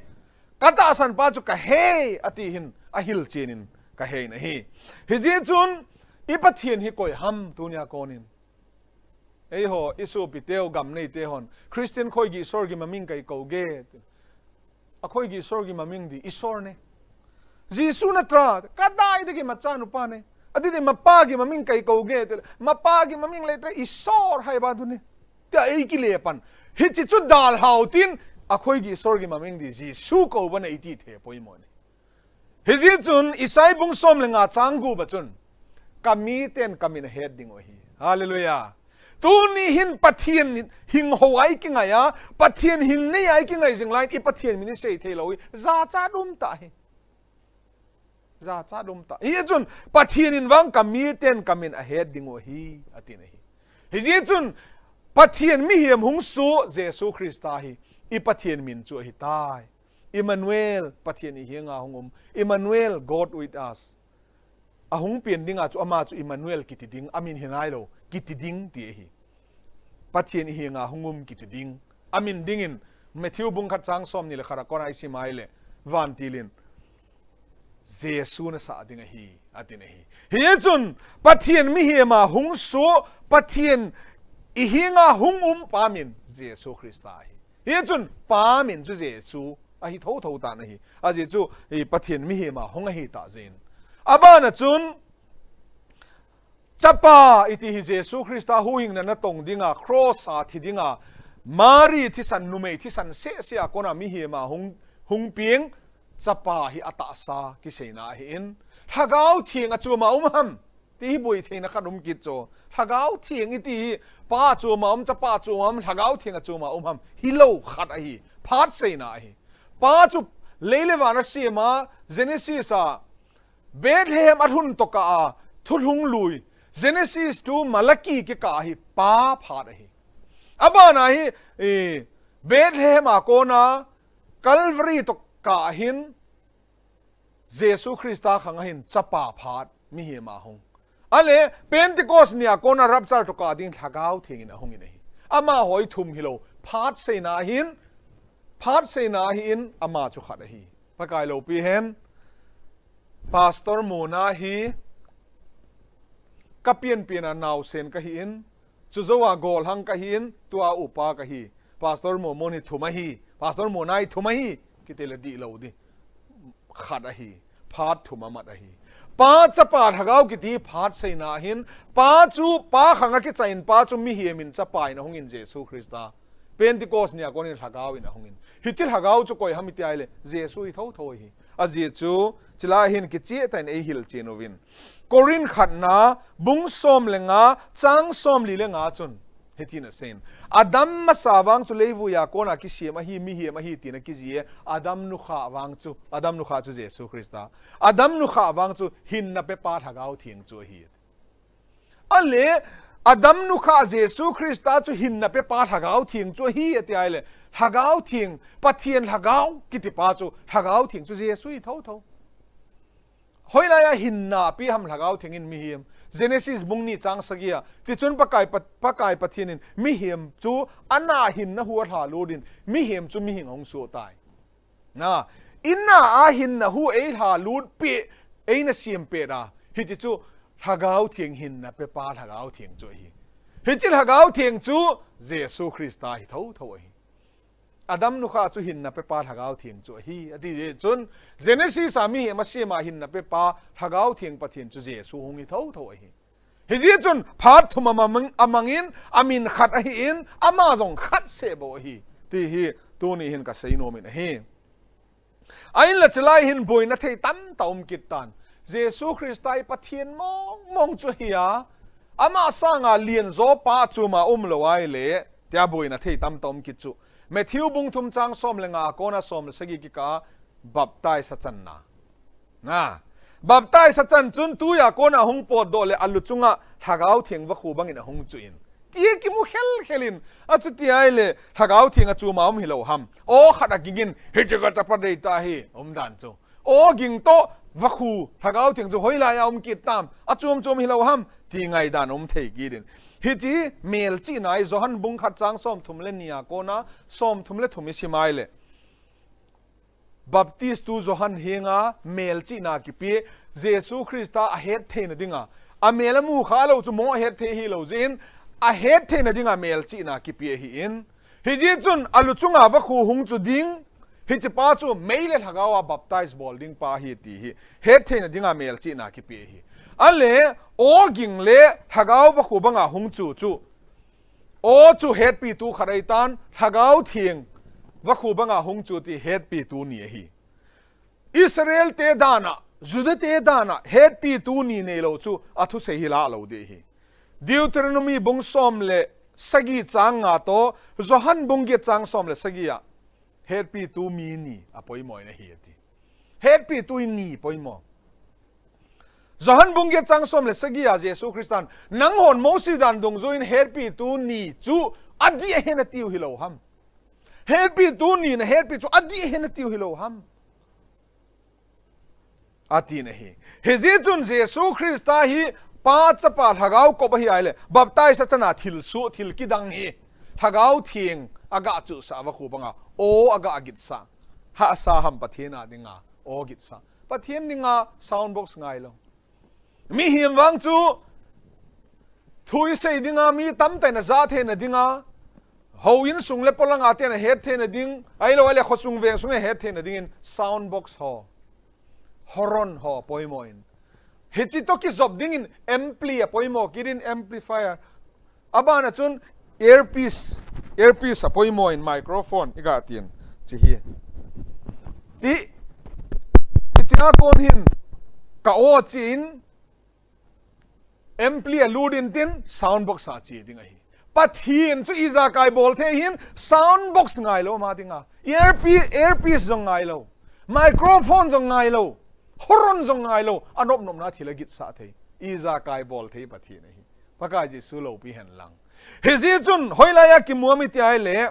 kata san pa chu ka he ati hin a hil chenin ka he na hi hi ji chun i Pathian hi koi ham tunia konin ei ho isu piteu gam nei te hon Christian khoi gi sor gi maming kai ko ge a khoi gi sor gi maming di isor ne Jisu na tra kadai de gi macha nu pa ne adi de mapa gi maming kai ko ge te mapa gi maming le tra isor hai ba du ne te ei ki le pan hi chi chu dal hau tin a khoi gi sor gi maming di Jisu ko ba nei ti the poi mo ne hi ji chun isai bung som le nga chang gu ba chun kami ten kamin head ding o hi hallelujah. Tu ni hin Pathian hing ho ai ki ngai a, Pathian hing nei ai ki ngai jing lain i Pathian min i sei thei lo i za cha dum ta hi. Za cha dum ta. Hi chun Pathian in wang kami ten kamin a het dingo hi atin hi. Hi ji chun Pathian mi hiam hung su Jesu Krista hi i Pathian min chu hi tai. Emmanuel Pathian i hianga hung um. Emmanuel God with us. A hung pian dingah cu amah cu Immanuel ki ti ding, a min hi nai lo, ki ti ding ti hi. Pathian hi nga hungum ki ti ding. A min ding in Matthew bung khat chang som ni le khara kon ai si mai le van tilin Jesu na sa ding a hi atin a hi. Hi cun Pathian mi hi ma hung su Pathian i hi nga hung um pa min Jesu Krista hi. Hi cun pa min cu Jesu a hi tho tho ta na hi a zi cu hi Pathian mi hi ma hong a hi ta zin aba na cun chapa iti hi Jesu Krista hu hing na na tong dinga cross a thi dinga Mari thi san numei thi san se se a kona mi hi ma hung hung pieng chapa hi ata sa ki seina hi in thagau thiang a chu ma um ham ti hi bui theina khat um kit cho thagau thiang i ti hi pa chu ma um cha pa chu ma um thagau thiang a chu ma um ham hi lo khat a hi phat seina a hi pa chu leile wana si ma Genesis a Bethlehem a run to ka a thulhung lui Genesis to Malaki ki ka hi pa phat a hi abana hi e Bethlehem a kona Calvary to ka hin Jesu Krista khang hin chapa phat mi hi ma hung ale Pentecost ni a kona rapture to ka ding thagau thing in a hung in hi ama hoi thum hi lo phat se na hin phat se na hi in ama chu khat hi pakai lo pi hen pastor mona hi ka pian pian a nau sen ka hi in chu zowa gol hang ka hi in tua upa ka hi pastor mo mon hi thuma hi pastor mo nai thuma hi ki te le di lo di khat a hi phat thuma mat a hi pa chapa thagau ki ti phat sei na hin pa chu pa khanga ki chain pa chu mi hiamin chapa in hungin Jesu Krista Pentecost ni akon in thagau in hungin hi chil hagau chu koi hami ti ai le Jesu i tho tho hi a ji chu chila hin ki chi tain ei hil chinovin Korin khat na bung som le nga chang som li le nga chun hetin a sen Adam ma sa wang chu leivu ya kona ki siam a hi mi hi ma hi tina ki zie Adam nu kha wang chu Adam nu kha chu Jesu Krista Adam nu kha wang chu hin na pe pa thagau thiang chu hi ale Adam nu kha Jesu Krista chu hin na pe pa thagau thiang chu hi ati ai le thagau thiang Pathian thagau ki ti pa chu thagau thiang chu Jesu i tho tho hoi lai a hin na pi ham hlagau thingin mi hiam Genesis bung ni chang sagia ti chun pakai pakai Pathian in mi hiam chu ana hin na huwa thla ludin mi hiam chu mi hing hong su tai na inna a hin na hu ei thla lut pi ei na siam pe ra hi chi chu thagau thiang hin na pe pa thagau thiang chu hi hi chi thagau thiang chu Jesu Krista hi tho tho hi Adam nu kha chu hin na pe pa thagau thiang chu hi ati je chun Genesis a mi he ma ma hin na pe pa thagau thiang Pathian chu Jesu hung i tho tho hi hi ji chun phat thum amang amangin amin khat a hi in ama zong khat se bo hi ti hi tu ni hin ka sei no min hi ain la chalai hin boi na thei tam taum kit tan Jesu Christai Pathian mong mong chu hi a ama sanga lian zo pa chu ma um lo ai le tia boi na thei tam tom kit chu Matthew bung thum chang som le nga kona som sagi ki ka baptize sa chan na na baptize sa chan chun tu ya kona hung pot do le alu chunga thagau thiang va khu bangin hung chu in tie ki mu khel khelin a chu ti ai le thagau thiang a chu ma um hi lo ham o khata gingin hi chu ka chapa dei ta hi om dan chu o ging to va khu thagau thiang chu hoi la ya um kit tam a chum chum hi lo ham ti ngai dan um thei ki din hi chi mel chi nai Johan bung khat chang som thum le nia ko na som thum le thumi simai le Baptist tu Johan hinga mel chi na ki pi Jesu Krista a het the na dinga a mel mu kha lo chu mo het the hi lo jin a het the na dinga mel chi na ki pi hi in hi ji chun alu chunga va khu hung chu ding hi chi pa chu meile thagawa baptize bol ding pa hi ti hi het the na dinga mel chi na ki pi hi ale o ging le thagaw va khu banga hung chu chu o chu het pi tu kharai tan thagaw thiang va khu banga hung chu ti het pi tu ni hi Israel te dana Juda te dana het pi tu ni nei lo chu athu se hi la lo de hi Deuteronomy bung som le sagi chang nga to Johan bung ge chang som le sagi a het pi tu mi ni a poimoi na hi ati het pi tu ni poimo Johan bung ge chang som le sagi a Jesu Christan nang hon Moses dan dung zuin het pi tu ni chu adi hen tiu hi lo ham het pi tu ni na het pi chu adi hen tiu hi lo ham ati na hi hezi chun Jesu Christa hi pa chapa thagau ko ba hi ai le baptize chana thil su thil ki dang hi thagau thieng aga chu sa wa khu banga o aga agit sa ha sa ham pathian a dinga o git sa pathian dinga sound box ngai lo mi hiam wang chu thui sei dinga mi tam te na za the na dinga ho in sung le polanga te na het the na ding ai lo le khosung veng sung het the na ding in sound box ho horon ho poimoin hechi to ki job ding in ampli a poimo kirin amplifier abana chun earpiece earpiece a poimo in microphone iga tin chi hi chi chi a kon hin ka o chin ampli a ludin tin sound box a chi ding a hi pathian chu iza kai bol the hin sound box ngai lo ma dinga earpiece earpiece jong ngai lo microphone jong ngai lo horon jong ngai lo anop nom na thila git sa the iza kai bol the pathian hi pakai ji su lo pi hen lang hezi chun hoilaya ki muami ti ai le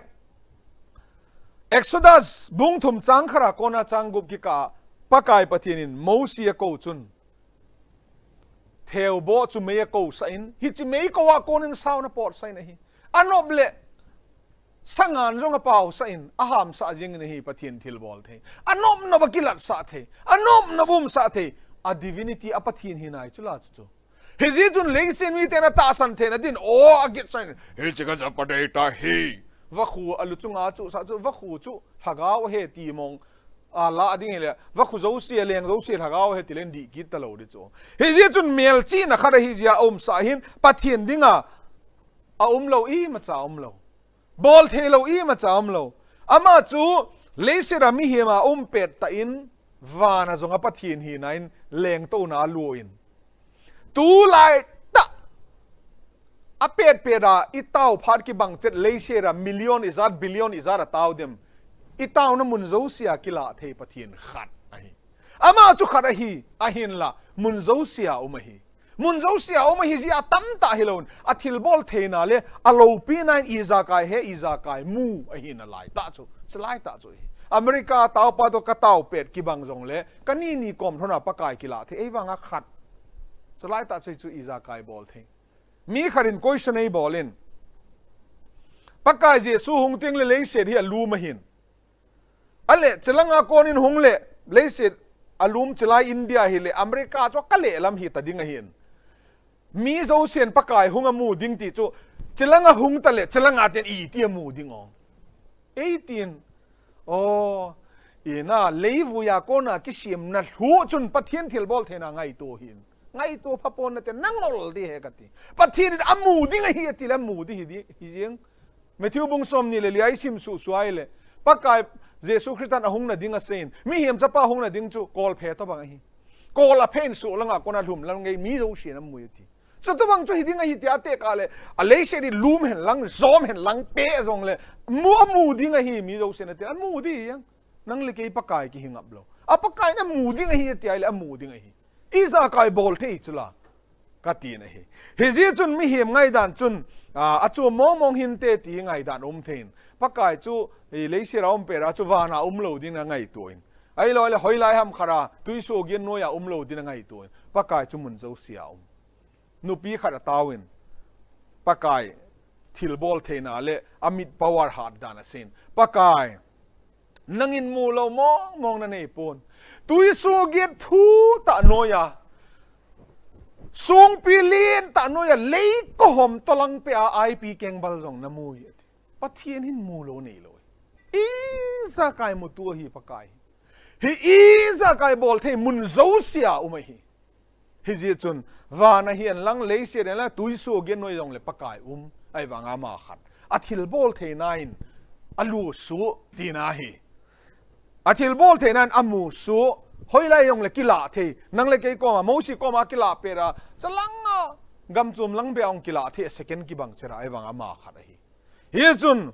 Exodus bung thum chang khara kona chang gup ki ka pakai pathian in Moses ko chun theo bo chu me ko sa in hi chi me ko wa kon in saw na pot sai na hi anop le sangan jong a pau sa in aham sa jing ni hi pathian thil bol the anop na bakilat sa the anop na bum sa the a divinity a pathian hi nai chula chu hezi chun lengsin mi te na ta san the na din o a get sai he chi ka ja pade ta hi va khu alu chunga chu sa chu va khu chu hagaw he ti mong a la ding le va khu zo sia leng zo sia hagaw he tilen di ki ta lo di chu hezi chun mel chi na khara hi zia om sa hin pathian dinga a um lo i ma cha um lo bol the lo i ma cha um lo ama chu leisera mi hi ma um pet ta in vana zonga pathian hi nain leng to na luin tu lai ta a pet pera i tau phat ki bang chet leisera million izat billion izat a tau dem i tau na mun zo sia kila the pathian khat a hi ama chu khat a hi a hin la mun zo sia um hi mun zo sia um hi zia tam ta hilon a thil bol the na le a lo pi nine iza kai he iza kai mu a hin a lai ta chu lai ta chu hi America tau pa to ka tau pet ki bang zong le kani ni kom thona pakai kila the ei wanga khat lai ta chu chu iza kai bol the mi kharin question ei bolin pakai je su hung ting le lei se hi alu ma hin ale chelanga konin hung le lei se alum chelai India hi le America cho ka le lam hi ta ding a hin mi zo sian pakai hunga mu ding ti chu chelanga hung ta le chelanga ten i ti mu ding ong 18 o ina leivu ya kona ki sim na thu chun pathian thil bol thena ngai to hin ngai to pha pon na te nangol di he kati pathian amu ding hi ti la mu di hi di hi jing Matthew bung som ni le liai sim su suai le pakai Jesu Christan ahung na ding a sein mi hiam chapa hung na ding chu kol phe to bang hi kol a phen su langa kona hlum lang ngai mi zo sin am mui ti so to bang chu hi ding a hi ti ate ka le a le se ri lum hen lang zom hen lang pe zong le mu mu ding a hi mi zo sin te mu di yang nang le ke pakai ki hingap lo a pakai na mu ding a hi ti ai le a mu ding a hi iza kai bol the chula ka ti na hi hezi chun mi hiam ngai dan chun a chu mong mong hin te ti ngai dan thein pakai chu leisi ra pe ra chu wana lo ding na ngai tuin ai lo le hoi lai ham khara tui su gen no ya lo ding na ngai tuin pakai chu mun zo sia nu pi khara tawin pakai thil bol theina le amit power hat dan asin pakai nangin mu lo mong mong na nei pon tui su ge thu ta noya sung pi lin ta noya lei ko hom tolang pe a ip keng bal jong na mui pathian hin mu lo nei lo i za kai mu tu hi pakai hi i za kai bol the mun zo sia umai hi hi ji chun wa na hian lang lei sia la tui su ge noi jong le pakai ai wanga ma khat a thil bol the nain alu su ti na hi a thil bol the nan amu su hoi lai yong le kila the nang le ke ko ma mo si ko ma kila pe ra chalanga Gam chum lang be ong kila thi second ki bang chera ai wanga ma khat hi. Hi chun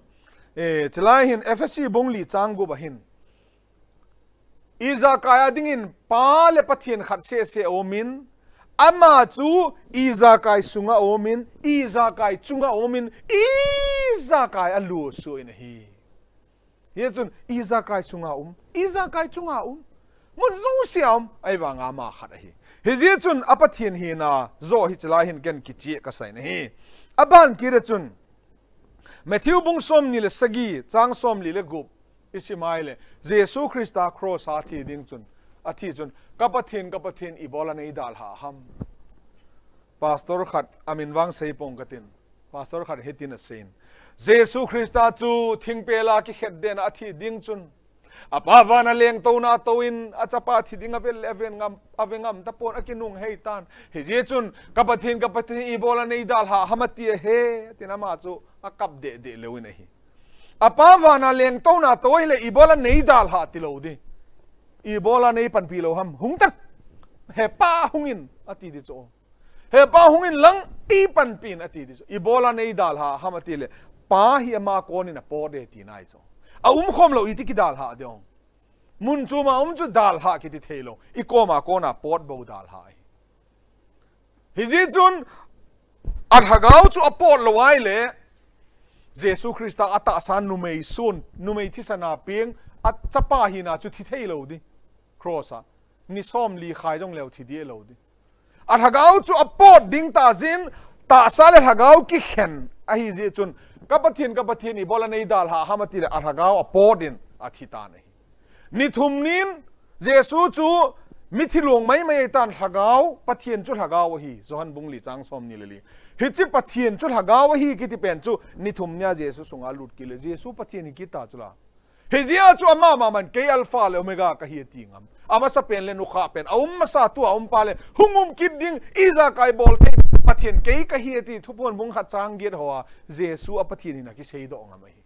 e chelai hin FSC bung li chang gu ba hin. Iza kaya dingin pa le pathian khat se se omin ama chu iza kai sunga omin iza kai chunga omin iza kai alu su in hi. Hi chun iza kai sunga iza kai chunga mun zo siam ai wanga ma khat hi. Hi ji chun apathian hi na zo hi chelai hin ken ki chi ka sai na hi. Aban ki re chun Matthew bung som ni le sagi chang som li le gup isimaile Jesu Krista cross a thi ding chun a thi chun kapathin kapathin ibola nei dal ha ham pastor khat amin wang sei pong katin pastor khat hetin a sein Jesu Krista chu thingpela ki khet den a thi ding chun apa wana leng to na to in achapa thi ding avel even ngam avengam ta pon akinung hei tan he je chun kapathin kapathin ibola nei dal ha hamati he tinama chu akap de de lewin hi apa wana leng to na to le ibola nei dal ha ti lo di ibola nei pan pi lo ham hung tak he pa hungin ati di cho he pa hungin lang i pan pin ati di cho ibola nei dal ha hamati le pa hi ma ko ni na po de ti nai cho a khom lo iti ki dal ha deong mun chu ma chu dal ha ki ti thelo i ko ma ko na pot bo dal ha hi ji chun at hagau chu apot lo wai le Jesu Krista ata san numei sun numei thi sana piang at chapa hi na chu thi thelo di cross a ni som li khai jong leo thi di lo di at hagau chu apot ding ta zin ta sa le hagau ki khen a hi ji chun kapathin kapathin i bola nei dal ha hamati le arhagau apodin athita nei ni thum nin Jesu chu mithilung mai mai tan hagau pathian chu hagau hi Johan bung li chang som ni le li hi chi pathian chu hagau hi ki ti pen chu ni thum nya Jesu sunga lut ki le Jesu pathian ki ta chula hi zia chu ama ma man ke alpha le omega ka hi ti ngam ama sa pen le nu kha pen aum ma sa tu aum pa le hungum kit ding iza kai bol ke pathian ke ka hi ti thupon bung kha chang giat hoa Jesu a pathian ina ki sei do ngam hi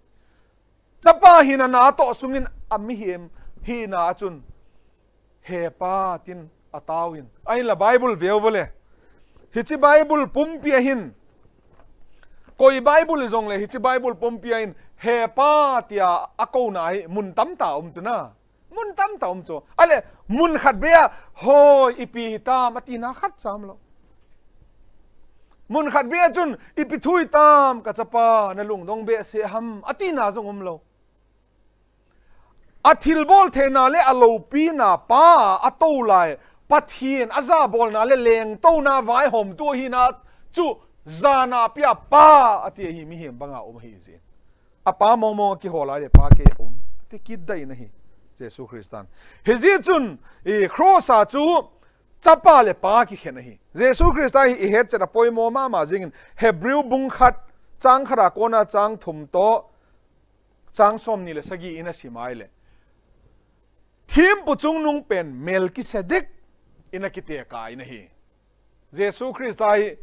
chapa hi na na to sungin ami him hi na chun he pa tin atawin ai la bible veu vole hi chi bible pum pia hin koi bible zong le hi chi bible pum pia in he pa tia ako nai mun tam ta chu na mun tam ta chu ale mun khat bea hoi ipi ta mati na khat cham lo mun khat bea chun ipi thui tam ka chapa na lung dong be se ham ati na zong lo a thil bol the na le alo pi na pa a to lai pathian aza bol na le leng to na vai hom tu hi na chu zana pia pa ati hi mi hem banga hi zin a pa mo mo ki hola le pa ke ti kit dai na hi Jesu Christan he ji chun e cross a chu chapa le pa ki khen hi Jesu Christa hi het chana poi mo ma ma jing Hebrew bung khat chang khara kona chang thum to chang som ni le sagi ina simai le thim pu chung nung pen Melkisedek ina ki te ka ina hi Jesu Christa hi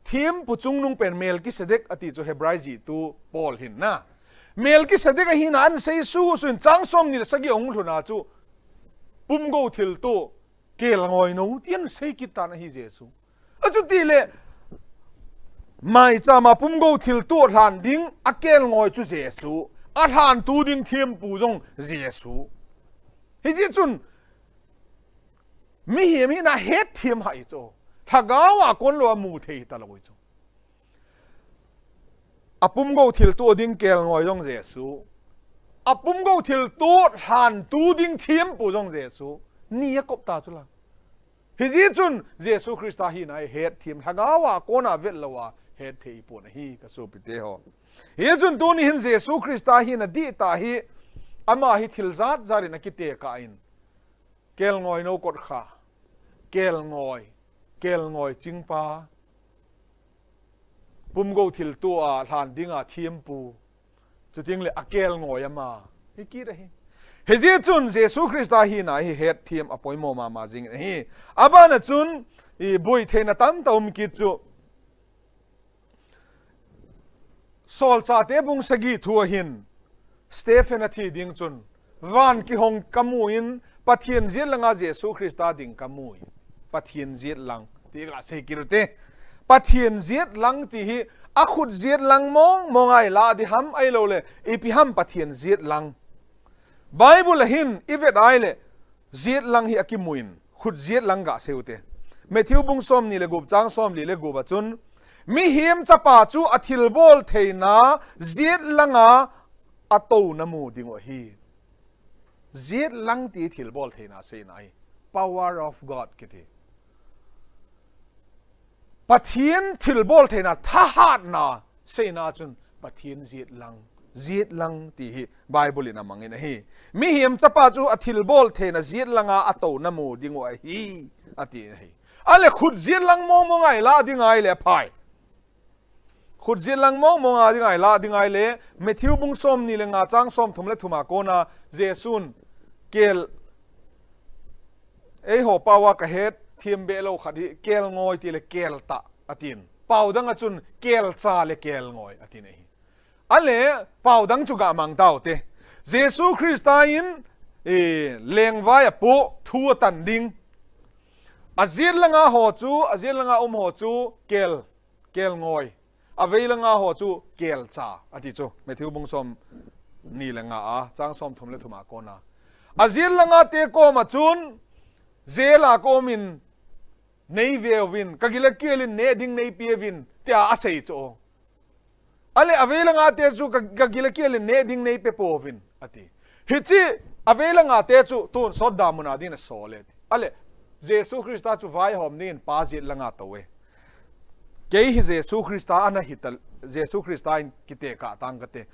thim pu chung nung pen Melkisedek ati chu Hebrai ji tu Paul hin na Melkisedek a hi na an sei su sun chang som ni le sagi ong thuna chu pum go thil tu kel ngoi no tian sei ki ta na hi Jesu a chu ti le mai cha ma pum go thil tu hlan ding a kel ngoi chu Jesu a hlan tu ding thiam pu jong Jesu hi ji chun mi hi mi na het thiam hai cho thagawa kon lo mu thei ta lo chu apum go thil tu ding kel ngoi jong Jesu apum go thil tu hlan tu ding thiam pu jong Jesu ni a kop ta chu la hi ji chun Jesu Christa hi nai het thiam thagawa kona vet lowa het thei pu na hi ka su pi te ho hi chun tu ni hin Jesu Christa hi na di ta hi ama hi thil zat zari na ki te ka in kel ngoi no kot kha kel ngoi kel ngoi ching pa pum go thil tu a hlan ding a thiam pu chu ting le akel ngoi ama hi ki ra hi he ji chun Jesu Christa hi na hi het thiam apoi mo ma ma jing hi abana chun i bui the na tam tom ki chu sol cha te bung sagi thu hin Stephen a thi ding chun van ki hong kamuin pathian zit langa Jesu Christa ding kamui pathian zit lang ti ga se kirute Pathian ziat lang ti hi a khut ziat lang mong mong ai la di ham ai lo le ipi ham Pathian ziat lang. Bible hin ivet ai le ziat lang hi akimuin khut ziat lang ga seute. Matthew bung som ni le gup chang som li le gup achun mi him chapa chu athil bol theina ziat langa ato na mu dingo hi. Ziat lang ti thil bol theina se nai power of God kiti. Pathian thil bol theina tha hat na se na chun Pathian ziat lang ziat lang ti hi Bible in amang in hi. Mi hiam chapa chu athil bol theina ziat langa ato na mu dingo hi ati hi. Ale khut ziat lang mo mo ngai la ding ai le phai. Khut ziat lang mo mo nga ding ai la ding ai le Matthew bung som ni le nga chang som thum le thuma ko na Jesun kel ei ho pawa ka het thiam be lo khadi kel ngoi ti le kel ta atin pau dang achun kel cha le kel ngoi atin hi. Ale pau dang chu ga mang tau te Jesu Christa in e leng vai pu thu tan ding azir langa ho chu azir langa um ho chu kel kel ngoi avei langa ho chu kel cha ati chu Matthew bung som ni langa a chang som thum le thuma ko na azir langa te ko ma chun zela ko min nei vewin kagila kelin ne ding nei pievin tia asei cho ale avelanga te chu kagila kelin ne ding nei pe povin ati hichi avelanga te chu tun so damuna din so le ale Jesu Christa chu vai hom nin pa zit langa towe ke hi Jesu Christa ana hital Jesu Christa in kite ka tang ka te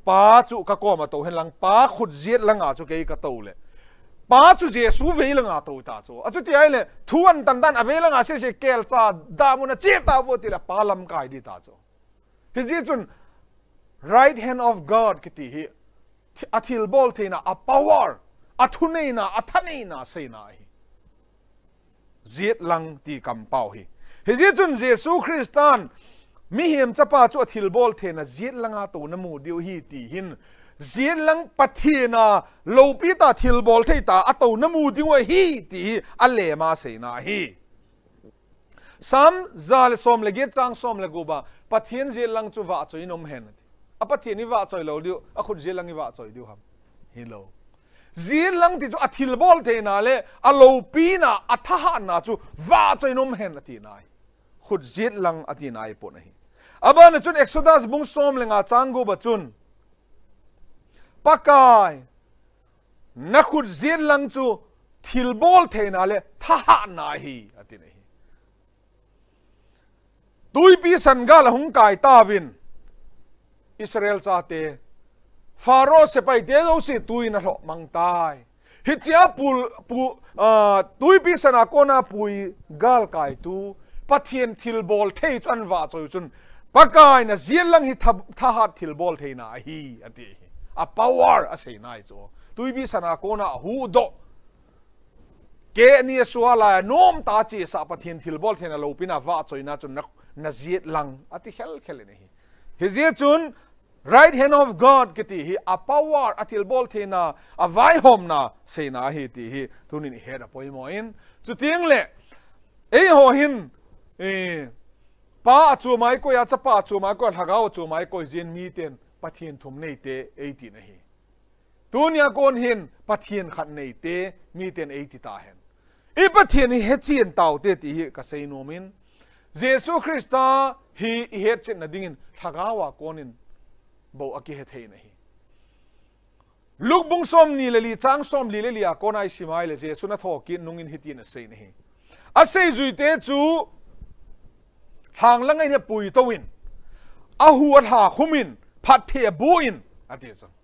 pa chu ka ko ma to hen lang pa khut zit langa chu ke ka to le pa chu Jesu ve langa to ta chu a chu ti ai le thuan tan tan avelanga se se kel cha damuna che ta wo ti la pa lam kai di ta chu hi ji chun right hand of God ki ti hi athil bol theina a power athune na athane na sei na hi ziat lang ti kam pau hi hi ji chun Jesu Christan mi hiam chapa chu athil bol theina ziat langa to na mu diu hi ti hin ziat lang pathina lo pi ta thil bol thei ta ato na mu diu hi ti a le ma sei na hi sam zal som le ge chang som le guba pathian ziat lang chu wa choi nom hen a pathian ni wa choi lo diu a khut ziat lang ni wa choi diu ham hi lo ziat lang ti chu athil bol the na le a lo pi na a tha ha na chu wa choi nom hen ati nai khut ziat lang ati nai po na hi aban chun Exodus bung som le nga chang go ba chun pakai na khut ziat lang chu thil bol the na le tha ha na hi ati na hi tui pi san ga la hung kai ta win Israel cha te Pharaoh se pai te lo si tui na lo mang tai hi chia pul pu tui pi sana ko na pui gal kai tu pathian thil bol thei chu an wa choi chun pakai na zian lang hi tha hat thil bol thei na hi ati a power a sei nai chu tui pi sana ko na hu do ke ni suala nom ta chi sa pathian thil bol thei na lo pina wa choi na chun na ziat lang ati khel khel ni hi hi zia chun right hand of God kiti hi a power athil bol thena a vai hom na se na hi ti hi tunin he da poimo in chu ting le ei ho hin e pa chu mai ko ya cha pa chu mai ko thagao chu mai ko jin mi ten pathian thum nei te ei ti na hi tunia kon hin pathian khat nei te mi ten ei ti ta hen i pathian hi he chian tau te ti hi ka sei nomin Jesu Christa hi i het chin na dingin thagawa konin bo aki he thei na hi luk bung som ni le li chang som li le li a konai simai le Jesu na tho ki nungin hi ti na sei na hi a sei zui te chu hang langai ne pui towin a hu a tha khumin phat the bu in ati chang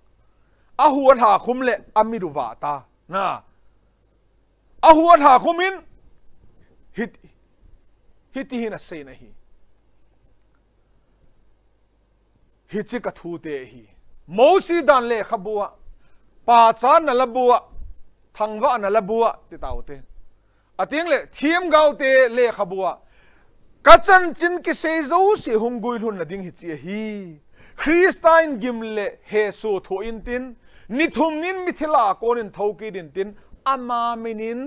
a hu a tha khum le amiru wa ta na a hu a tha khumin hit hiti hin a sei na hi hi chi ka thu te hi Mosi dan le khabua pa cha na la bua thangwa na la bua ti tau te ating le thiam gau te le khabua ka chan chin ki sei zo si hung gui hun na ding hi chi hi Christine gim le he so tho in tin ni thum nin mi thila konin tho ki din tin ama minin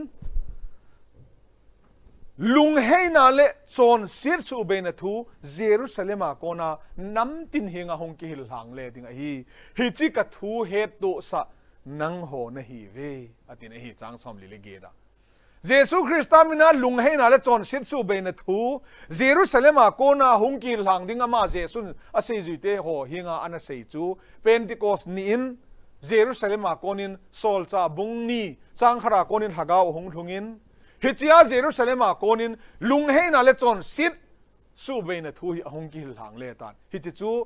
Lung hei na le chawn sir su be na thu Jerusalem a kona nam tin hinga hong ki hil hlang le ding a hi. Hi chi ka thu het tu sa nang ho na hi ve atin a hi chang som li le ge da. Jesu Krista mina lung hei na le chawn sir su be na thu Jerusalem a kona hung ki hlang ding ama Jesun a sei zui te ho hinga ana sei chu Pentecost ni in Jerusalem a konin Saul cha bung ni chang khara konin hagau hung thlungin hi chia Jerusalem a konin lung hei na le chawn sit su be na thu hi ahung ki hlang le tan hi chi chu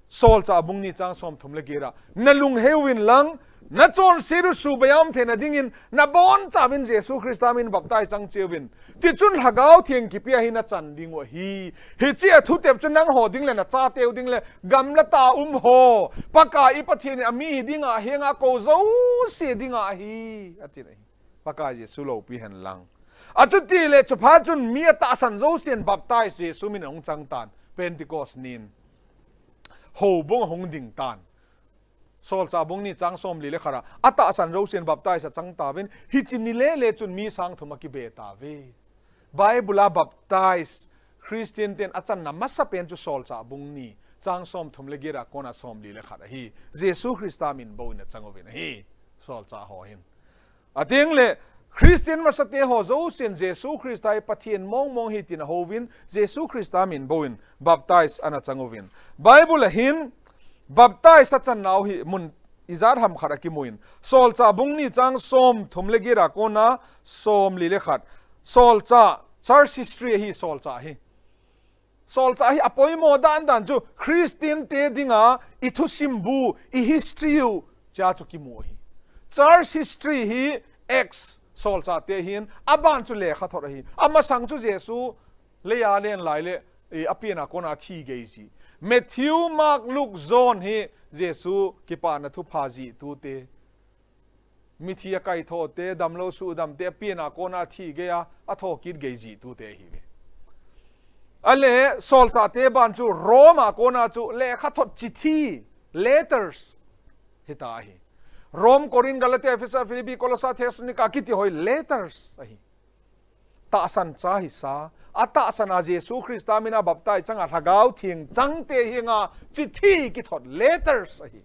Saul cha bung ni chang som thum le gira na lung hewin lang na chon siru su bayam the na dingin na bon chawin Jesu Christa min baptai chang chewin ti chun hagau thiang ki pia hi na chan ding wa hi hi chi a thu tep chu nang ho ding le na cha teu ding le gam la ta um ho paka i pathian ami hi dinga henga ko zo se dinga hi atin hi paka Jesu lo pi hen lang achu ti le chupha chun mi ta san zo sian baptize Jesu min ong chang tan Pentecost nin ho bung hong ding tan Saul cha bung ni chang som li le khara ata san ro sian baptize chang ta vin hi chin ni le le chun mi sang thuma ki be ta ve Bible a baptize Christian ten achan na masa pen chu Saul cha bung ni chang som thum le gira kona som li le khara hi Jesu Christa min bo in changovin hi Saul cha ho hin ating le Christian masate ho zo sin Jesu Christa Pathian mong mong hi tin hovin Jesu Christa min boin baptize ana changovin Bible hin baptize a chan nau hi mun izar ham khara ki muin Saul cha bung ni chang som thum le gira kona som li le khat Saul cha church history hi Saul cha hi Saul cha hi apoimo dan dan chu Christian te dinga ithu simbu i history u cha chu ki mu hi church history hi X Saul cha te hin aban chu le kha thor hi ama sang chu Jesu le ya len lai le e apiana kona thi ge ji Matthew Mark Luke John hi Jesu ki pa na thu pha ji tu te mi thi a kai tho te dam lo su dam te piana kona thi ge a a tho kit ge ji tu te hi ale Saul cha te ban chu Roma kona chu le kha thot chi thi letters hita hi Rome Korin Galatia Ephesus Philippi Colossa Thessalonica kiti hoi letters hi ta san cha hi sa ata sana Jesu Christa mina baptai changa thagau thiang chang te hi nga chi thi ki thot letters hi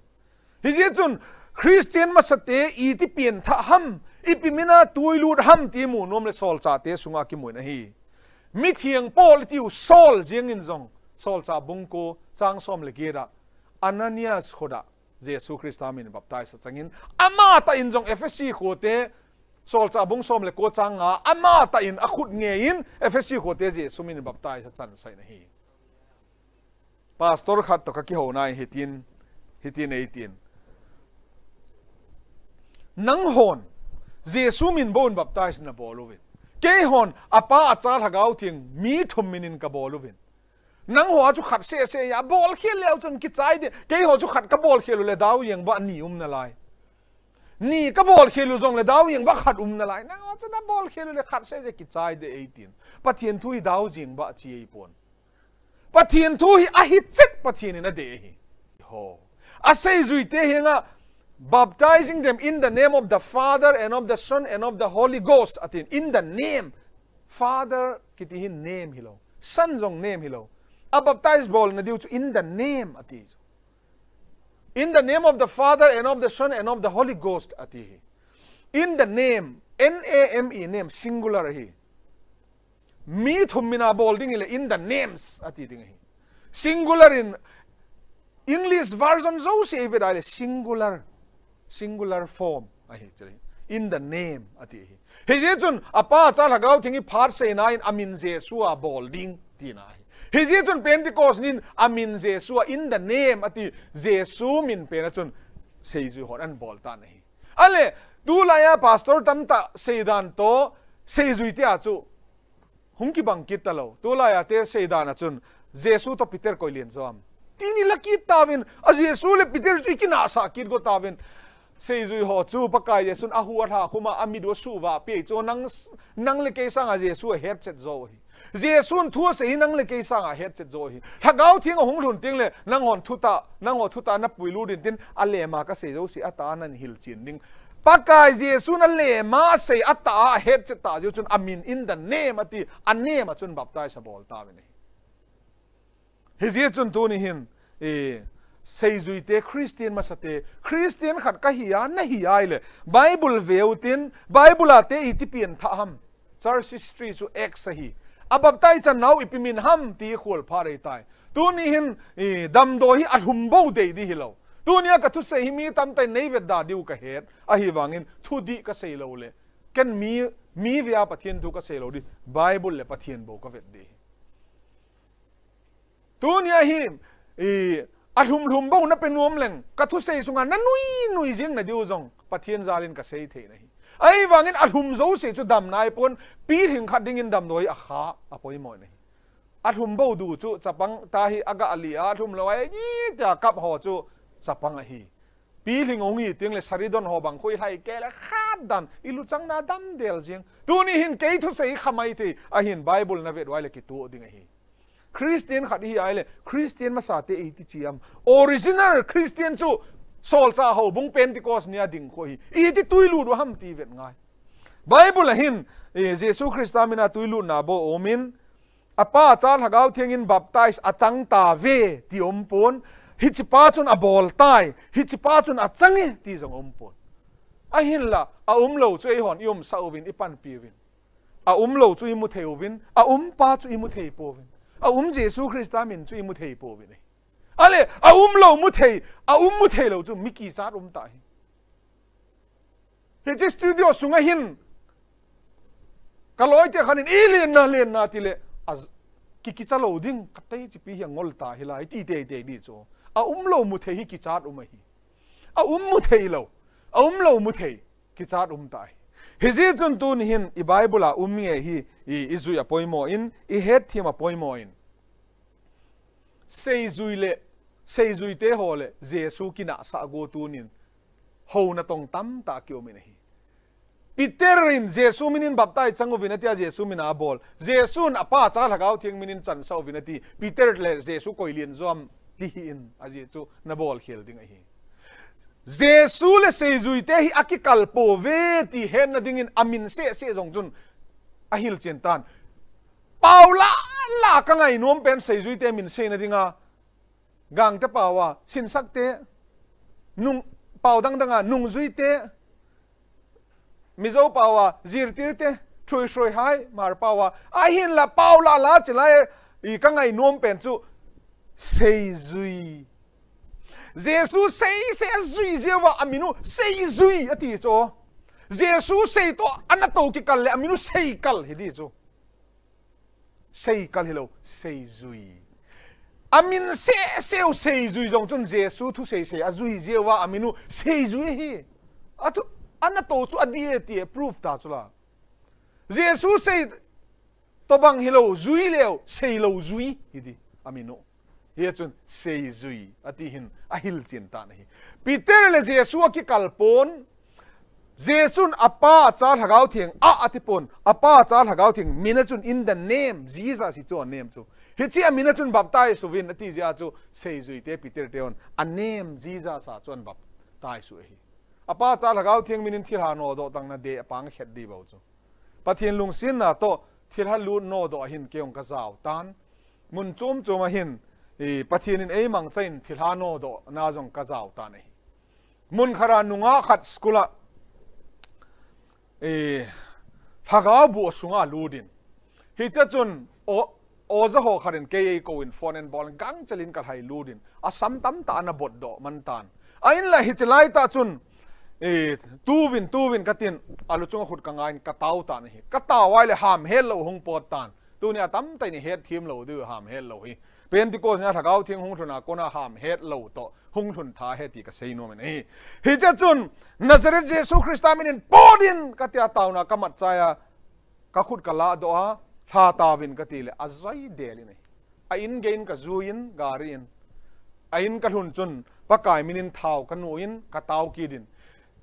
hi je chun Christian ma sate i ti pian tha ham ipi mina tuilut ham ti mu nom le sol cha te sunga ki muina hi mi thiang Paul tiu Saul jiang in zong Saul cha bung ko chang som le gira Ananias khoda Jesu Christa min baptize changin ama ta in zong FSC ko te Saul cha bung som le ko chang nga ama ta in akhut nge in FSC ko te Jesu min baptize chan sai na hi pastor khat to ka ki ho nai hitin hitin eitin nang hon Jesu min bon baptize na boluvin ke hon apa achar hagau thing mi thum minin ka boluvin nang ho chu khat se se ya bol khel leo chun ki chai de ke ho chu khat ka bol khelu le dau yang ba ni um na lai ni ka bol khelu zong le dau yang ba khat um na lai nang ho chu na bol khelu le khat se je ki chai de 18 pathian thui dau jing ba chi ei pon pathian thu hi a hi chet pathian in a de hi ho a sei zui te hinga baptizing them in the name of the Father and of the Son and of the Holy Ghost atin in the name Father kiti hin name hilo Son zong name hilo a baptize bol na diu chu in the name ati in the name of the Father and of the Son and of the Holy Ghost ati hi in the name N A M E name singular hi mi thum mina bol ding ile in the names ati ding hi singular in English version zo se ve dai singular singular form a hi chari in the name ati hi hi je chun apa cha lagau thingi phar se na in amin Jesu a bol ding ti na hi hi je chun Pentecost nin amin Jesu in the name ati Jesu min pe na chun sei zu hon an bol ta na hi ale tu la ya pastor tam ta sei dan to sei zui te a chu hung ki bang kit ta lo tu la ya te sei dan a chun Jesu to Peter koi lien zoam tini la ki tawin a Jesu le Peter chu ki na sa kit go tawin sei zui ho chu pakai Jesu a hu tha khuma ami do su wa pe chu nang nang le ke sang a Jesu het chet zo hi Jesu thu se hi nang le ke sang a het chet zo hi thagau thing hung lun ting le nang hon thu ta nang ho thu ta na pui lu din tin a le ma ka sei zo si ata nan hil chin ding Pakai Jesu na le ma sei ata a het che ta ju chun amin in the name ati a name a chun baptize a bol ta ni. Hi zi chun tu ni hin e sei zui te Christian ma sate Christian khat ka hi a na hi ai le Bible veu tin Bible a te i ti pian tha ham church history chu x a hi a baptize chan nau ipimin ham ti khul pha rei tai tu ni hin i dam do hi a hlum bo dei di hi lo tu nia ka thu sei hi mi tam tai nei vet da diu ka het a hi wangin thu di ka sei lo le ken mi mi via Pathian thu ka sei lo di Bible le Pathian bo ka vet di. Tu nia hi i a hlum hlum bo na pe nuam leng ka thu sei sunga na nui nui jing na diu zong Pathian zalin ka sei thei na hi. Ai wangin a hlum zo se chu dam nai pon pi hring khat ding in dam doi a kha a poi moi na hi. A hlum bo du chu chapang ta hi aga ali a hlum lo ai ni ta kap ho chu chapang a hi. Pi hling ongi tiang le saridon ho bang khoi hai ke le khat dan ilu chang na dam del jing. Tu ni hin kei thu sei khamai te a hin Bible na vet wai le ki tu ding a hi. Christian khat hi ai le Christian ma sa te ei ti chiam original Christian chu sol cha ho bung Pentecost nia ding kho hi i ti tui lu ru ham ti vet ngai. Bible hin Jesu Christa mina tui lu na bo omin apa char hagau thiang in baptize achang ta ve ti om pon hi chi pa chun a bol tai hi chi pa chun a changi ti jong om pon a hin la a um lo chu ei hon ium sa uvin ipan pi vin a um lo chu imu thei uvin a um pa chu imu thei po vin a um Jesu Christa min chu imu thei po vin ale a um lo mu thei a um mu thei lo chu miki chat um ta hi hi chi studio sunga hin ka loi te khanin i len na len na ti le a ki ki chalo ding ka te chi pi hi ngol ta hi lai ti te te di chu a um lo mu thei hi ki chat um hi a um mu thei lo a um lo mu thei ki chat um ta hi hi zi chun tun hin i Bible a um nge hi i izui a poimo in i het thiam a poimo in sei zui le sei zui te ho le Jesu kina sa go tunin ho na tong tam ta ki omin hi. Peter in Jesu minin baptize changu vinatia Jesu min a bol Jesu apa cha lagau thiang minin chan sau vinati Peter le Jesu koilian zom ti in aji chu na bol khel ding a hi. Jesu le sei zui te hi akikal po ve ti hen na ding in amin se se jong chun a hil chen tan Paula la ka ngai nuam pen sei zui te min se na dinga gang te pawa sin sak te nung pau dang danga nung zui te Mizo pawa zir tir te thrui shroi hai mar pawa a hin la Paula la chilai i ka ngai nuam pen chu sei zui Jesu sei se zui jewa aminu sei zui ati cho Jesu sei to anato ki kal le aminu sei kal hi di chu sei kal hi lo sei zui amin se seu sei zui jong chun Jesu thu sei sei a zui jewa aminu sei zui hi atu anato chu adie ti proof ta chu la Jesu sei to bang hi lo zui leo sei lo zui hi di aminu hi chun sei zui ati hin a hil chin ta na hi. Peter le Jesu ki kalpon Jesun apa char hagau thiang a atipon apa char hagau thiang mina chun in the name Jesus hi chu name chu hi chi amina chun baptize suvin ati ja chu sei zui te Peter te on a name Jesus a chun baptize su hi apa char hagau thiang minin thil ha no do tang na de apang khet di bo chu Pathian lung sin na to thil ha lu no do hin keong ka zau tan mun chum chum a hin i Pathian in ei mang chain thil ha no do na jong ka zau ta nei mun khara nunga khat skula e thagau bu sunga ludin hi cha chun o o za ho kharin ke ei ko in phone and ball gang chalin ka hai ludin a sam tam ta na bot do man tan a in la hi chalai ta chun e tuwin tuwin katin alu chunga khut ka ngain ka tau ta ni ka tau wai le ham hel lo hung pot tan tu ni atam tai ni het thim lo du ham hel lo hi Pentecost nya thagau thing hung thuna kona ham het lo to hung thun tha he ti ka sei no men hi hi cha chun Nazareth Jesu Christa minin podin ka tia tau na kamat chaya ka khut ka la do a tha tawin ka ti le azai del ni a in gain ka zuin gari in a in ka hlun chun pakai minin thau ka nu in ka tau ki din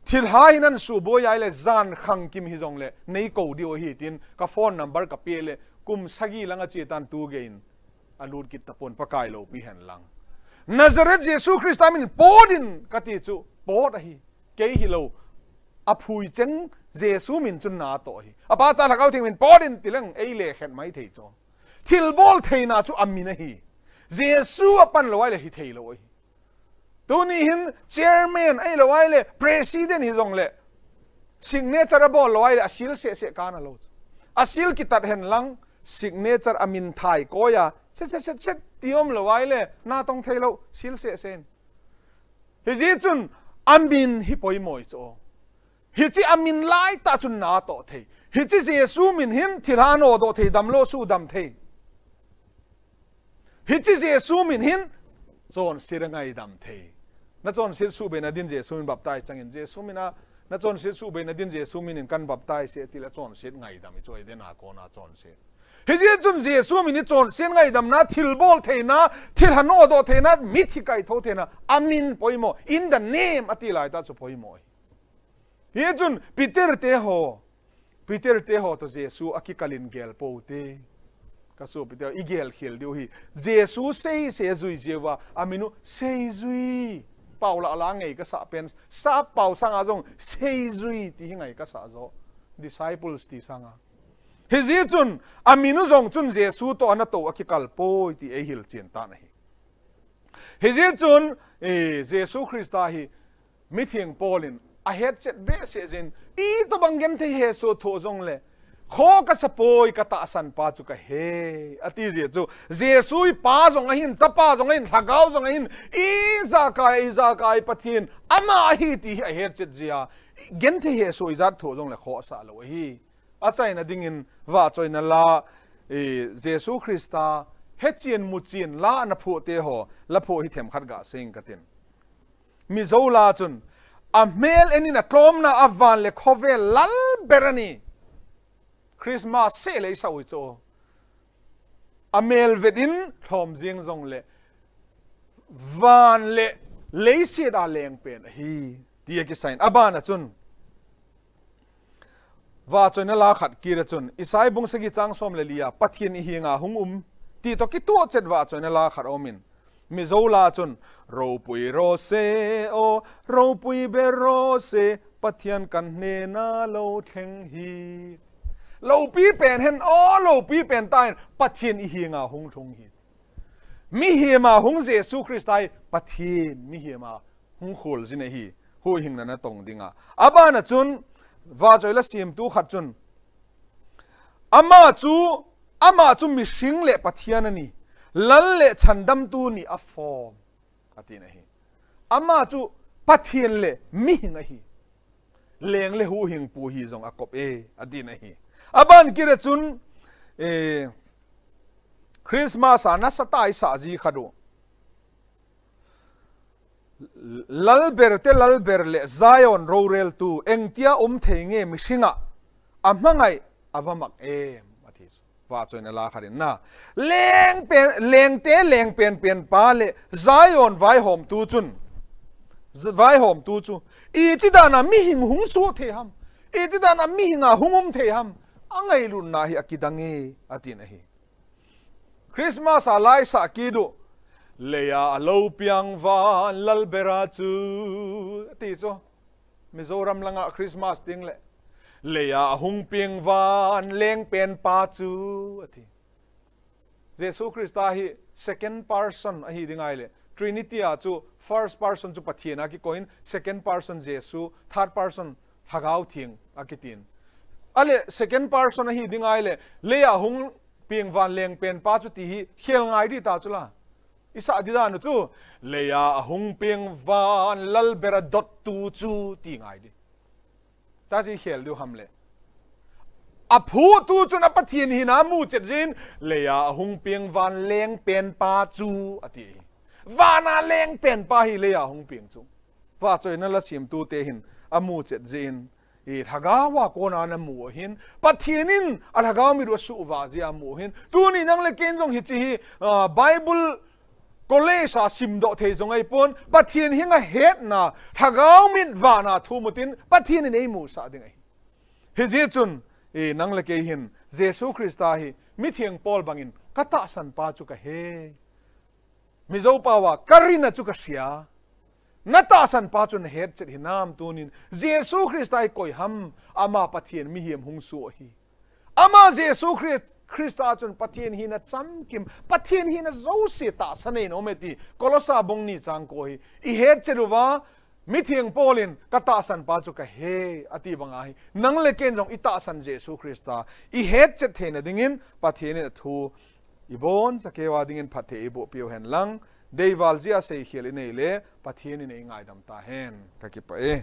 thil ha hin an su bo yai le zan khang kim hi jong le nei ko dio hi tin ka phone number ka pe le kum sagi langa chi tan tu ge in alut kit tapon pakai lo pi hen lang Nazareth Jesu Christa min podin ka ti chu pod a hi ke hi lo A phui cheng Jesu min chun na to hi. A pa cha thakau thing min porin tileng ei le khet mai thei cho. Thil bol thei na chu amin a hi. Jesu a pan lo ai le hi thei lo hi. Tuni hin chairman ai lo ai le president hi zong le signature a bol lo ai le a sil se se kana lo. A sil ki tat hen lang signature amin thai koya se se se se tiom lo ai le na tong thei lo sil se sen. Hi zi chun amin hi poi moi cho. Hi chi amin lai ta chun na to thei. Hi chi Jesu min hin thilhano do thei dam lo su dam thei. Hi chi Jesu min hin chon sir ngai dam thei. Na chon sir su be na din Jesu min baptize changin Jesu min a na chon sir su be na din Jesu min in kan baptize se ti la chon sir ngai dam i choi de na ko na chon sir. Hi zi chun Jesu min i chon sir ngai dam na thil bol thei na thil hano do thei na mi thi kai tho thei na amin poimo in the name ati lai ta chu poimo. Hi chun Peter te ho Peter te ho to Jesu akikalin gel po te kasu Peter igel khel diu hi Jesu sei se zui jewa aminu sei zui Paula ala ngei ka sa pen sa pau sanga zong sei zui ti hi ngai ka sa zo disciples ti sanga hi zi chun aminu zong chun Jesu to ana to akikal poi ti e hil chen ta na hi hi zi chun e Jesu Christa hi mi thiang Paulin a het chet be se jin i to bangen the he so tho zong le kho ka sapoi ka ta san pa chu ka he ati je chu Jesu pa zong a hin chapa zong a hin hlagau zong a hin i za kai i za kai pathin ama hi ti hi a her chet zia gen the he so i zat tho zong le kho sa lo hi a chai na ding in wa choi na la e Jesu Christa he chian mu chian la na phu te ho la phu hi them khat ga sing ka tin Mizo la chun a hmel enin a tlawm na a van le khawvel lal ber ani Christmas se lei sawi cho a mel vet in thlawm jing zong le van le lei se da leng pen hi ti ki sign abana chun va chon la khat kira chun isai bung segi chang som le lia pathian i hinga hung um ti to ki tu chet va chon la khat omin Mizo la chun ropui ro se o ropui be ro se pathian kan hne na lo thleng hi lo pi pen hen o lo pi pen tain pathian i hinga hung thung hi mi hi ma hung Jesu Christai pathian mi hi ma hung khul zin hi hu hing na na tong dinga abana chun va choi la sim tu khat chun ama chu ama chu mi hring le pathian ani lal le chandam tu ni a form ati na hi ama chu pathian le mi hing a hi leng le hu hing pu hi zong a kop e ati na hi aban kire chun e Christmas a na satai sa ji khadu lalber te lalber le Zion rorel tu engtia um thei nge mishinga a hmangai awamak em athi wa choina la kharin na leng pen leng te leng pen pen pa le Zion vai hom tu chun vai hom tu chu i ti dana mi hing hung su the ham i ti dana mi hinga hungum the ham angai lun na hi akidange ati na hi Christmas a lai sa ki du leya alo piang van lalbera chu ti chu Mizoram langa Christmas ding le leya hung piang van leng pen pa chu ati Jesu Christa hi second person a hi dingai le Trinity a chu first person chu Pathian a ki koin second person Jesu third person hagau thing a ki tin ale second person a hi dingai le leya hung piang van leng pen pa chu ti hi khel ngai di ta chu la isa di da nu chu leya hung piang van lal bera dot tu chu ti ngai di ta chi khel du ham le a phu tu chu na pathian hi na mu chet jin leya hung piang van leng pen pa chu ati vana leng pen pa hi leya hung piang chu wa choi na la sim tu te hin amu chet jin i thagawa ko na na mu hin pathianin a thagaw mi ru su wa zia mu hin tu ni nang le ken jong hi chi hi bible college a sim do thei zong ai pon pathian hinga het na thagaw mit wa na thu mutin pathian in ei mu sa ding ai hi ji chun e nang le ke hin Jesu Christa hi mi thiang Paul bangin kata san pa chu ka he Mizo pa wa karina chu ka sia. Na ta san pa chun het chet hi nam tunin Jesu Christ ai koi ham ama Pathian mi hiam hung su hi. Ama Jesu Christ a chun Pathian hi na cham kim Pathian hi na zo se ta sanei no me ti Kolosa bong ni chang ko hi i het cheruwa mi thiang Paulin ka ta san pa chu ka he ati banga hi nang le ken jong i ta san Jesu Christ a i het chet the na dingin Pathian in thu i bon sakewa dingin phathe i bo piu hen lang deiwal zia sei khial inei le Pathian in ei ngai dam ta hen ka ki pa e.